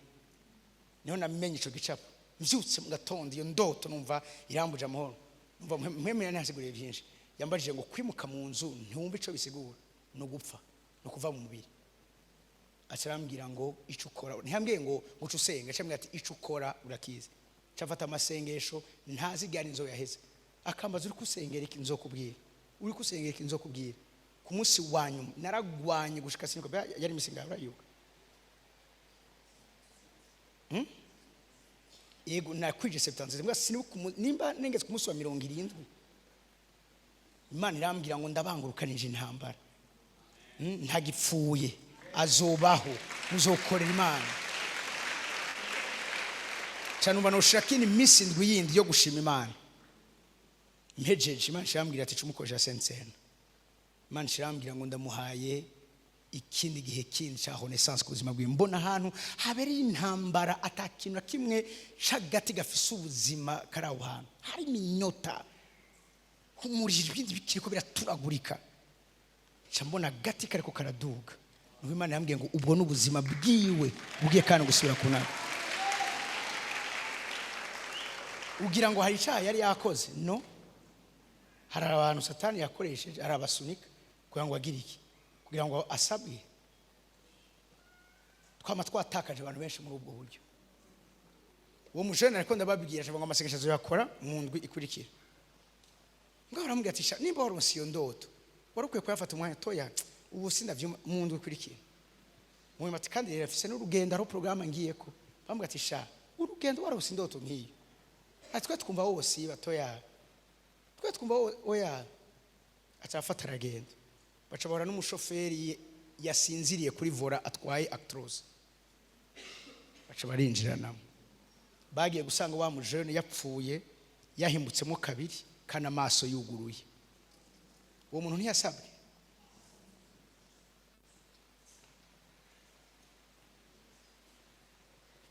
Niho namenye ico gicapo. Mvyutse mu gatondo iyo ndoto numva irambuje amahoro. Numva mpwemu yari ntasiguriye byinshi. Yambajije ngo kwimuka mu nzu ntiwumva ico bisigura, no gupfa, no kuva mu mubiri. Acarambwira ngo ico ukora, ntiyambwiye ngo nguce usenga, acambwira ati ico ukora urakizi. Cafata amasengesho ntazigana inzo yaheze. Akambaza uri kusengera iki, nzokubwira. Uri kusengera iki, nzokubwira. Ku munsi wa nyuma naragwanye gushika siniko yari imisinga urayuka. Yego nakwije 77 mbwa sinibuka nimba nengeze ku munsi wa 70. Imana irambwira ngo ndabangurukanije intambara. Ntagipfuye azobaho, muzokorera Imana. Cyane umva noshaka ini minsi indwi yindi yo gushima Imana. Mpejeje Imana irambwira ati cumukoje sensena. Imana irambwira ngo ndamuhaye ikindi gihe kindi cya renaissance ku buzima bwiwe. Mbona ahantu habereye intambara atakintu na kimwe c'agati gafise ubuzima kari aho hantu, hari iminyota kumurira ibindi bikiriko biraturagurika. Nca mbona agati kariko karaduga. Nuko Imana yambwiye ngo ubwo n'ubuzima bwiwe bugiye kandi gusubira ku nama. Ugira ngo hari icyaha yari yakoze? No, hari abantu Satani yakoresheje arabasunika kugira ngo agire iki, kugira ngo asabwe. Twama twatakaje abantu benshi muri ubwo buryo. Uwo mujene ariko ndababwira ngo amasengesho azoyakora mu ndwi ikurikira. Ngo aramubwira ati sha nimba waronse iyo ndoto wari ukwiye kuyafata umwanya toya, ubu sindavyuma mu ndwi ikurikira. Munyuma ati kandi rero afise n'urugendo, hariho porogaramu ngiyeko. Bamubwira ati sha urugendo waronse indoto nk'iyo, ati twe twumva wose batoya, twe twumva oya. Aca afata aragenda, baca bahura n'umushoferi yasinziriye kuri volant atwaye Actros, baca barinjiranamo. Bagiye gusanga wa mujene yapfuye yahimbutsemo kabiri kandi amaso yuguruye. Uwo muntu ntiyasabwe.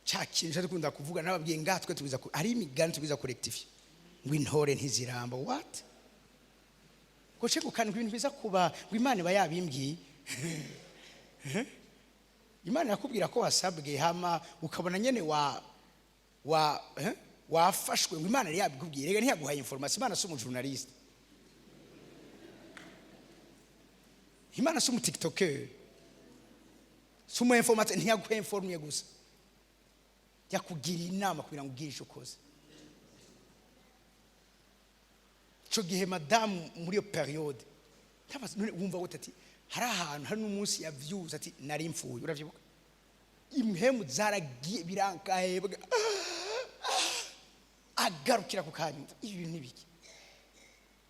Cya kintu dukunda kuvuga nababwiye ngatwe tubiza hari imigani tubiza ku rectifier. Ngo intore ntiziramba. What? Ngo cegukana ibintu biza kuba, ngo Imana iba yabimbwiye. Imana irakubwira ko wasabwe, hama ukabona nyene wa wafashwe, ngo Imana yari yabikubwiye. Rega ntiyaguhaye information. Imana si umujournaliste, Imana si umutiktoker, si umu informateur. Ntiyaguha informye gusa, yakugiriye inama kugira ngo ugire icyo ukoze. Ico gihe madamu muri iyo période ntabaza, none wumva gute? Ati hari ahantu, hari n'umunsi yavyuze ati nari mfuye. Uravyibuka? Impemu zaragiye, birankahebwa, agarukira ku kanyumva ibi bintu nibiki.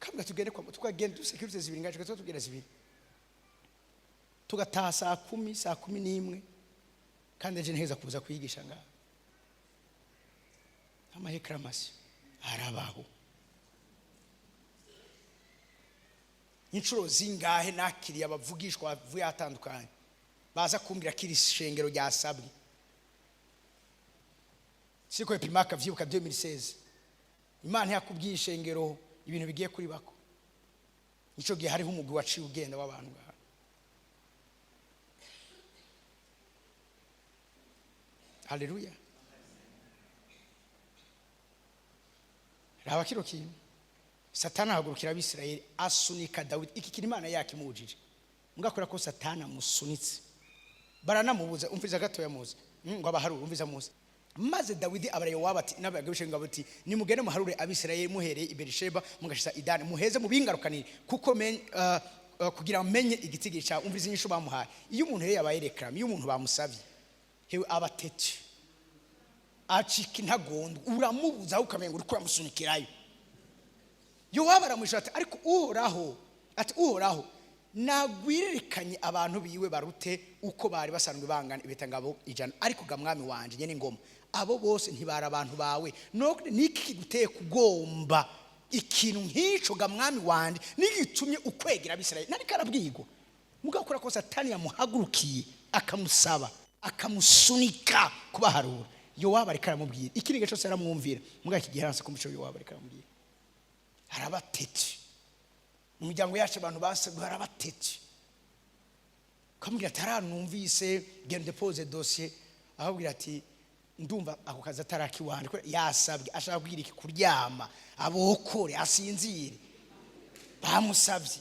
Kabwa tugende kwa, tukagenda du sécurité zibiri ngaje, tugera zibiri, tugataha saa 10, saa 11, kandi ejo ntiheza kuza kwigisha ngaha. Ama réclamations arabaho. Inshuro zingahe nakiriye abavugishwa bavuye ahatandukanye baza kumbwira ko iri shengero ryasabwe? Siko epimaka vyibuka 2016, Imana yakubwiye ishengero ibintu bigiye kuri bako. Ico gihe hariho umugwi waciye ugenda w'abantu ngaha. Haleluya! Raba kino kintu: Satani ahagurukira Abisirayeli, asunika Dawidi. Iki kintu Imana yakimubujije, mugakora ko Satani amusunitse, baranamubuza. Umviza gatoya muzi, ngo abaharure. Umviza muzi: maze Dawidi abara Yowabu ati n'abagabisha ngabo ati: "Nimugende muharure Abisirayeli muhereye i Berisheba mugashitsa i Dani, muheze mubingarukanire, kuko kugira ngo menye igitigiri cyawe." Umviza inyishu bamuhaye. Iyo umuntu rero yabaye réclamé, iyo umuntu bamusavye, hewe, aba têtu, acika intagondwa, uramubuza aho ukamenga uriko uramusunikirayo. Yowabu aramwishyura ati: "Ariko Uhoraho," ati: "Uhoraho nagwiririkanye abantu biwe barute uko bari basanzwe bangana, ibitangabo 100. Ariko ga mwami wanje nyene ingoma, abo bose ntibari abantu bawe. None niki kiguteye kugomba ikintu nk'ico, ga mwami wanje? Nigitumye ukwegera Abisirayeli?" Nariko arabwirwa, mugakora ko Satani yamuhagurukiye, akamusaba, akamusunika kubaharura. Yowabu ariko aramubwira ikindi gihe cyose aramwumvira, mugabo iki gihe aranse kumva ico Yowabu ariko aramubwira. Araba têtu. Mu miryango yacu abantu basabwe baraba têtu, ukamubwira ati aranumvise, genda dépose dossier, ahubwira ati ndumva ako kazi atarakiwanje. Kubera yasabwe, ashaka kugira iki? Kuryama, abokore, asinzire. Bamusabye,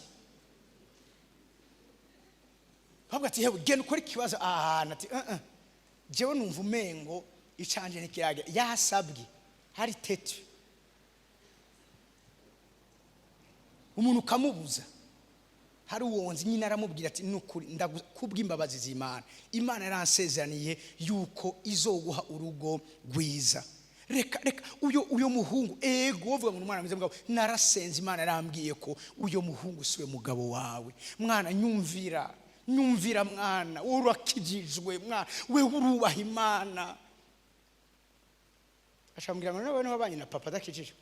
bavuga ati: "Hewe, genda ukore ikibazo aha hantu." Ati: "Uh -uh. Jewe numva umengo icanje ntikiragera." Yasabwe, hari têtu. Umuntu ukamubuza. Hari uwonzi nyine aramubwira ati: "Nukuri kubw'imbabazi z'Imana, Imana yaransezeraniye yuko izoguha urugo rwiza. Reka, reka uyo muhungu." Ego, wovuga ngo ni umwana mwiza, mugabo narasenze, Imana yarambwiye ko uyo muhungu siwe mugabo wawe. Mwana, nyumvira, nyumvira mwana, wowe urakijijwe mwana, wewe urubaha Imana." Ashambwira ngo nawe wabanye na papa adakijijwe,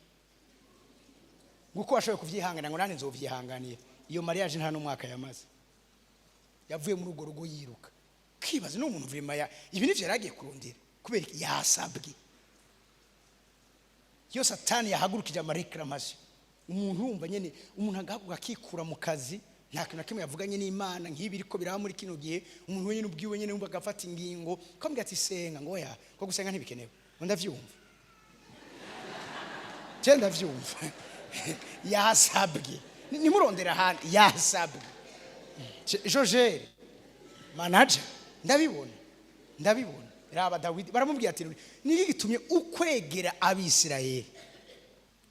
nguko washoboye kuvyihangana, ngo nanjye nzovyihanganira. Iyo mariage nta n'umwaka yamaze, yavuye muri urwo rugo yiruka. Kibaza n'umuntu vraiment ya ibi nivyo yaragiye kurondera. Kubera iki? Yasabwe. Iyo Satani yahagurukije ama réclamations, umuntu wumva nyene umuntu agahaguruka akikura mu kazi, nta kintu na kimwe yavuganye n'Imana. Nk'ibi iriko biraba muri kino gihe, umuntu wenyine ubwiwe nyene wumva agafata ingingo, kambwira ati: "Senga." Ngo oya, ko gusenga ntibikenewe. Ngo ndavyumva, je ndavyumva. Yasabwe. Nimurondera ahandi, yasabwe. Jogere manager, ndabibona, ndabibona. Raba Dawidi, baramubwira ati: "Niki gitumye ukwegera Abisirayeli?"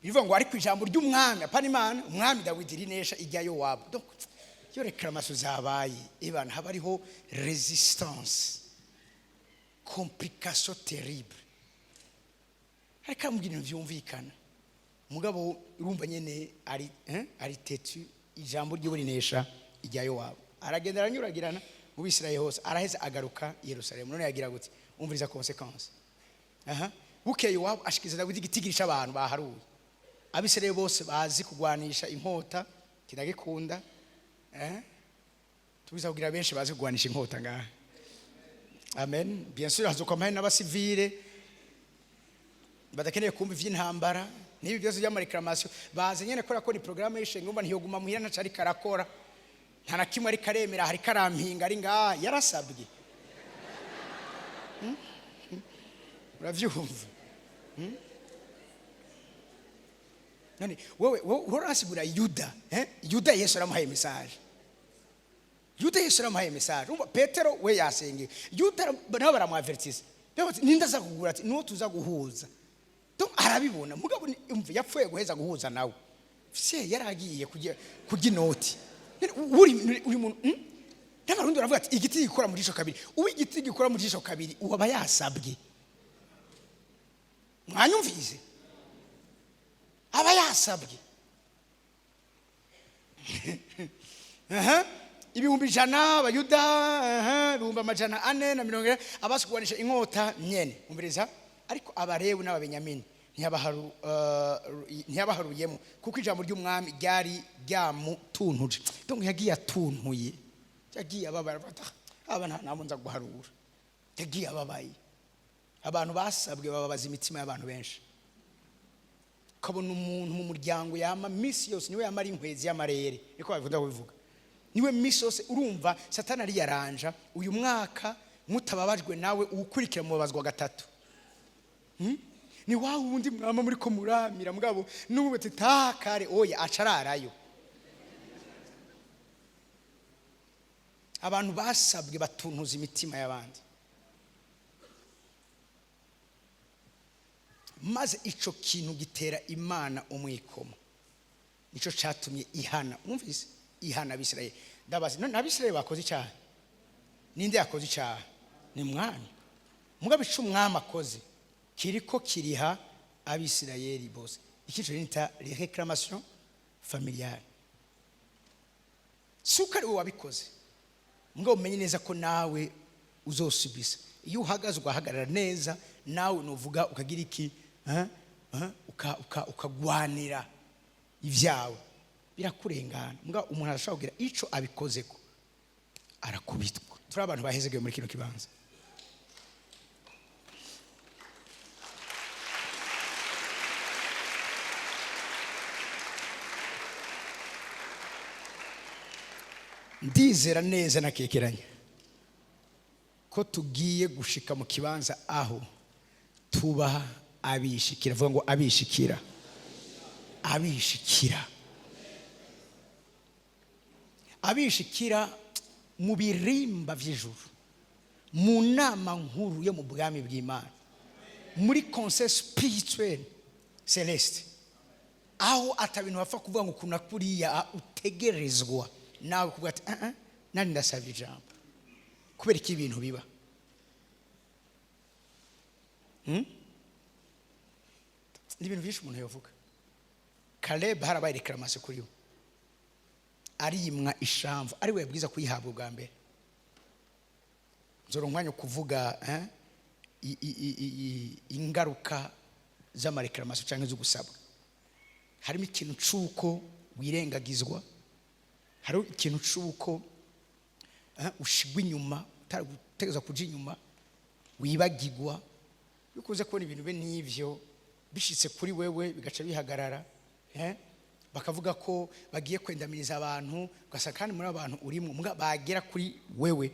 Bivuga ngo ariko ijambo ry'umwami, apana Imana, umwami Dawidi rinesha ijya Yowabu. Donc iyo réclamation zabaye, ibana haba hariho résistance, complication terrible. Ariko aramubwira ibintu vyumvikana, mugabo urumva nyene ari têtu. Ijambo ryiwe rinesha ijya Yowabu. Aragenda, aranyuragirana mu Bisirayeli hose, araheza agaruka i Yerusalemu. None yagira gute? Umviriza conséquence. Aha bukeye Yowabu ashikiza Dawidi igitigiri c'abantu baharuye, Abisirayeli bose bazi kugwanisha inkota. Kinagikunda, tubiza kugira benshi bazi kugwanisha inkota ngaha. Amen. Bien sûr, hazokwama hari n'abasivile badakeneye kumva ivy'intambara. N'ibi byose by'ama réclamations baze nyene, kubera ko ni programme y'ishenga. Umva, ntiyoguma muhira, ntaco ariko arakora, nta na kimwe ariko aremera, hariko arampinga, ari ngaha yarasabwe. Uravyumva? None wewe urasigura Yuda, eh? Yuda Yesu aramuhaye message. Yuda Yesu aramuhaye message. Umva, Petero we yasengeye, Yuda nabo baramwavertisa. Bati, "Ninde aza kugura?" Ati, "Nuwo tuza guhuza." Donc arabibona, mugabo umva, yapfuye guheza guhuza nawe se, yaragiye kurya inoti. Uri muntu, N'Abarundi baravuga ati, "Igiti gikora mu jisho kabiri." Uwo igiti gikora mu jisho kabiri, uwo aba yasabwe. Mwanyumvise? Aba yasabwe. Aha. 100,000 Abayuda, aha, 440,000 abasugwanisha inkota nyene. Umviriza, ariko Abarebu n'Ababenyamini ntiyabaharuyemo, kuko ijambo ry'umwami ryari ryamutuntuje. Donc yagiye atuntuye, yagiye ababara, avuga ati, "Ah, aba nta nabo nza guharura." Yagiye ababaye. Abantu basabwe bababaza imitima y'abantu benshi. Ukabona umuntu mu muryango yama misi yose niwe yamara inkwezi y'amarere, niko babivuga kubivuga, niwe misi yose. Urumva, Satani ariyaranja. Uyu mwaka mutababajwe nawe, uwukurikira mubabazwa gatatu. Ni wa wundi mwama muri ko muramira, mugabo n'ubu ati takare, oya, acararayo. Abantu basabwe batuntuza imitima y'abandi, maze ico kintu gitera Imana umwikomo. Nico catumye ihana. Mwumvise, ihana Abisirayeli. Ndabaza none, Abisirayeli bakoze icyaha? Ninde yakoze icyaha? Ni mwami. Mugabo ico umwami akoze kiriko kiriha Abisirayeli bose. Ikico nita les réclamations familiales. Si uko ari wowe wabikoze, mugabo umenye neza ko nawe uzosubisa. Iyo uhagaze ugahagarara neza, nawe nuvuga ukagira iki, eh? Eh? Ukagwanira ibyawe, birakurengana. Mugabo umuntu arashobora kugira ico abikozeko, arakubitwa. Turi abantu bahezegewe muri kino kibanza. Ndizera neza nakekeranya ko tugiye gushika mu kibanza aho tuba abishikira. Vuga ngo abishikira, abishikira, abishikira mu birimba vy'ijuru, mu nama nkuru yo mu bwami bw'Imana, muri conseil spirituel céleste, aho atabintu bapfa kuvuga ngo kuna kuriya. Utegerezwa nawe kuvuga ati, "Ah, ah, nani ndasabye ijambo." Kubera iki ibintu biba? Ni ibintu byinshi umuntu yavuga. Caleb, harabaye réclamation kuri we, arimwa ishamvu ari we yabwiza kuyihabwa ubwa mbere. Nzora umwanya wo kuvuga, ingaruka z'ama réclamations cyangwa zo gusabwa. Harimo ikintu c'uko wirengagizwa, hariho ikintu c'uko ushigwa inyuma utari kuja inyuma, wibagigwa. Iyo ukunze kubona ibintu be n'ivyo bishitse kuri wewe, bigaca bihagarara, bakavuga ko bagiye kwendamiriza abantu, ugasanga kandi muri abantu urimo, muga bagera kuri wewe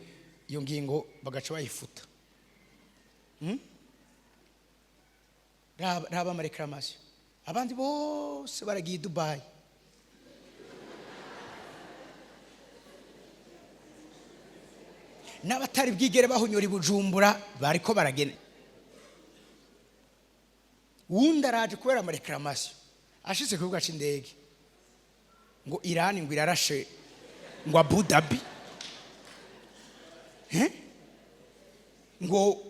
iyo ngingo bagaca bayifuta. Raba ama réclamations, abandi bose baragiye i Dubayi. N'abatari bwigere bahunyura i Bujumbura bariko baragenda. Wundi araje kubera ama réclamations, ashitse ku kibuga c'indege, ngo Irani ngo irarashe ngo Abu Dhabi, eh? Ngo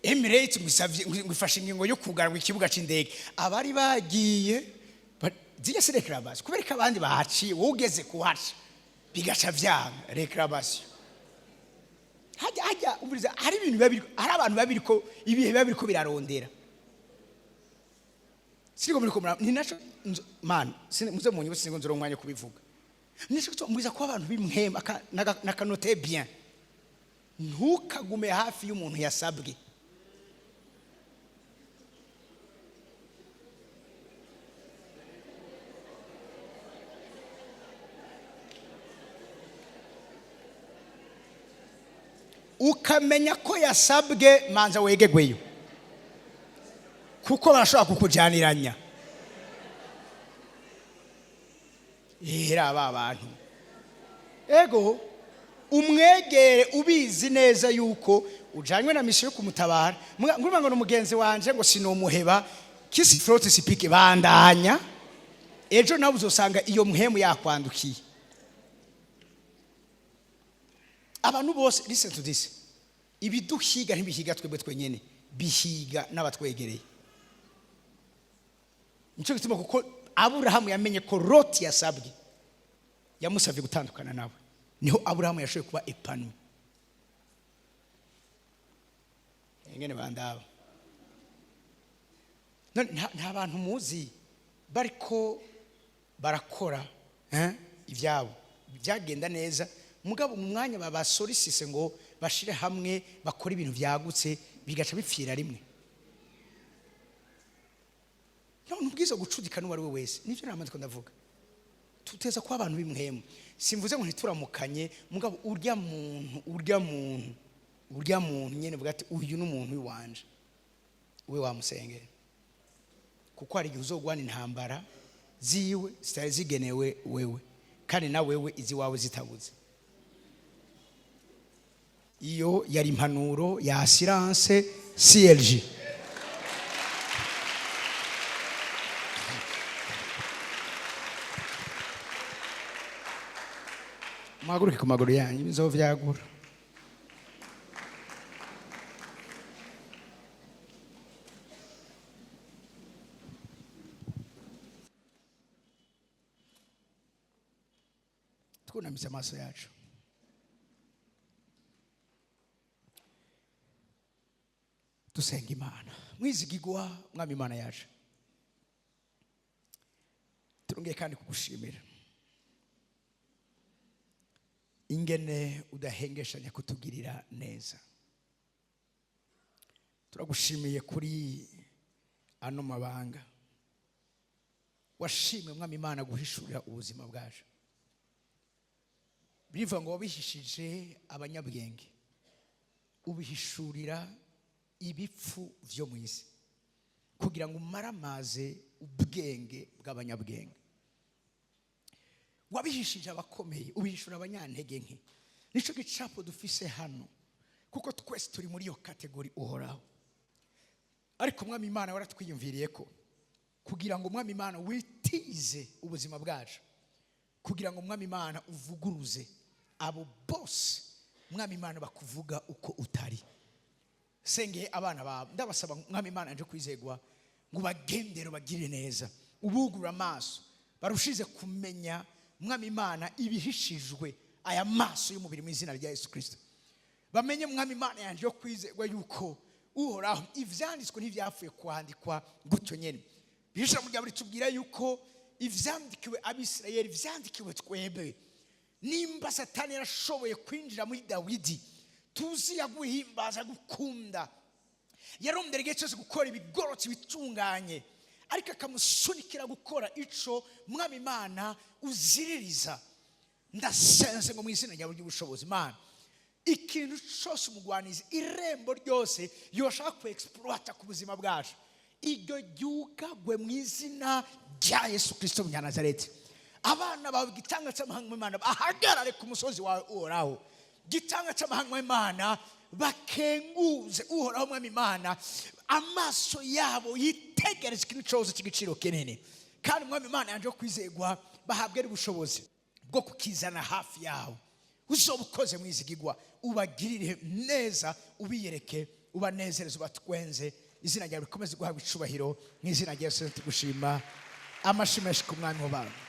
Emirates ngo isavye, ngo ifashe ingingo yo kugara ngo ikibuga c'indege. Abari bagiye zirya si réclamation? Kubera ko abandi bahaciye, wowe ugeze kuhaca bigaca vyanga, réclamation. Hajya umviriza, hari ibintu biba biri, hari abantu biba biriko, ibihe biba biriko birarondera. Siriko muriko ni naco man muze munyibutse, singo nzora umwanya wo kubivuga. Nico gituma mwiza ko abantu b'imhema nakanote bien, ntukagume hafi y'umuntu yasabwe. Ukamenya ko yasabwe, manza wegegweyo, kuko barashobora kukujyaniranya. Era aba bantu, ego, umwegere ubizi neza yuko ujanywe na mission yo kumutabara. Nguruma ngo ni umugenzi wanje, ngo sinumuheba, qui se frotte se pique. Bandanya, ejo nawe uzosanga iyo muhemu yakwandukiye. Abantu bose, listen to this, ibiduhiga ntibihiga twebwe twenyene, bihiga n'abatwegereye. Nicyo gituma, kuko Aburahamu yamenye ko Loti yasabwe, yamusabye gutandukana nawe, niho Aburahamu yashoboye kuba épanoui. Ingene bandaba. None nta bantu muzi bariko barakora ibyabo byagenda neza, mugabo mu mwanya babasolisise ngo bashire hamwe bakore ibintu byagutse, bigaca bipfira rimwe? None ubwiza gucudika n'uwo ari we wese, nivyo namaze ko ndavuga. Tuteza kuba abantu b'imwemu. Simvuze ngo ntituramukanye, mugabo urya muntu nyene vuga ati: "Uyu ni umuntu w'iwanje." We wamusengera, kuko hari igihe uzogwana intambara ziwe zitari zigenewe wewe, kandi na wewe iziwawe zitabuze. Iyo yari impanuro ya assurance CLG. Muhaguruke ku maguru yanyu, bizovyagura. Twunamise amaso yacu, dusenga Imana. Mwizigigwa Mwami Imana yacu, turongeye kandi kugushimira ingene udahengeshanya kutugirira neza. Turagushimiye kuri ano mabanga washimwe, Mwami Imana, guhishurira ubuzima bwacu. Bivuga ngo wabihishije abanyabwenge, ubihishurira ibipfu byo mu isi, kugira ngo umaramaze ubwenge bw'abanyabwenge. Wabihishije abakomeye, ubihishura abanyantege nke. Nicyo gicapo dufise hano, kuko twese turi muri iyo catégorie. Uhoraho, ariko Mwami Imana, waratwiyumviriye ko kugira ngo, Mwami Imana, witize ubuzima bwacu, kugira ngo, Mwami Imana, uvuguruze abo bose, Mwami Imana, bakuvuga uko utari. Sengeye abana bawe, ndabasaba, Mwami Imana nje kwizegwa, ngo ubagendere, ubagirire neza, ubugure amaso, barushize kumenya, Mwami Imana, ibihishijwe aya maso y'umubiri, mu izina rya Yesu Kirisito. Bamenye, Mwami Imana yanjye yo kwizerwa, yuko Uhoraho ivyanditswe ntivyapfuye kwandikwa gutyo nyene. Ijambo ryawe ritubwira yuko ivyandikiwe Abisirayeli vyandikiwe twebwe. Nimba Satani yarashoboye kwinjira muri Dawidi, tuzi yaguhimbaza, gukunda, yarondera igihe cyose gukora ibigorotsi bitunganye, ariko akamusunikira gukora ico, Mwami Imana, uziririza, ndasenze ngo mu izina ryawe ry'ubushobozi, Imana, ikintu cyose umugwanizi, irembo ryose yoshaka ku exploiter ku buzima bwacu, iryo ryugagwe mu izina rya Yesu Kirisito Munyanazareti. Abana bawe, gitanga cy'amahanga Imana, bahagarare ku musozi wawe Uhoraho. Gitanga cy'amahanga Imana, bakenguze Uhoraho. Mwami Imana, amaso yabo yitegereze ikintu cyose cy'igiciro kinini, kandi, Mwami Imana yanjye yo kwizegwa, bahabwe n'ubushobozi bwo kukizana hafi yawe. Uzoba ukoze, mwizigigwa, ubagirire neza, ubiyereke, ubanezereze, ubatwenze. Izina ryawe rikomeze guhabwa icubahiro. Mu izina rya Yesu tugushima. Amashyi menshi ku Mwami w'abantu.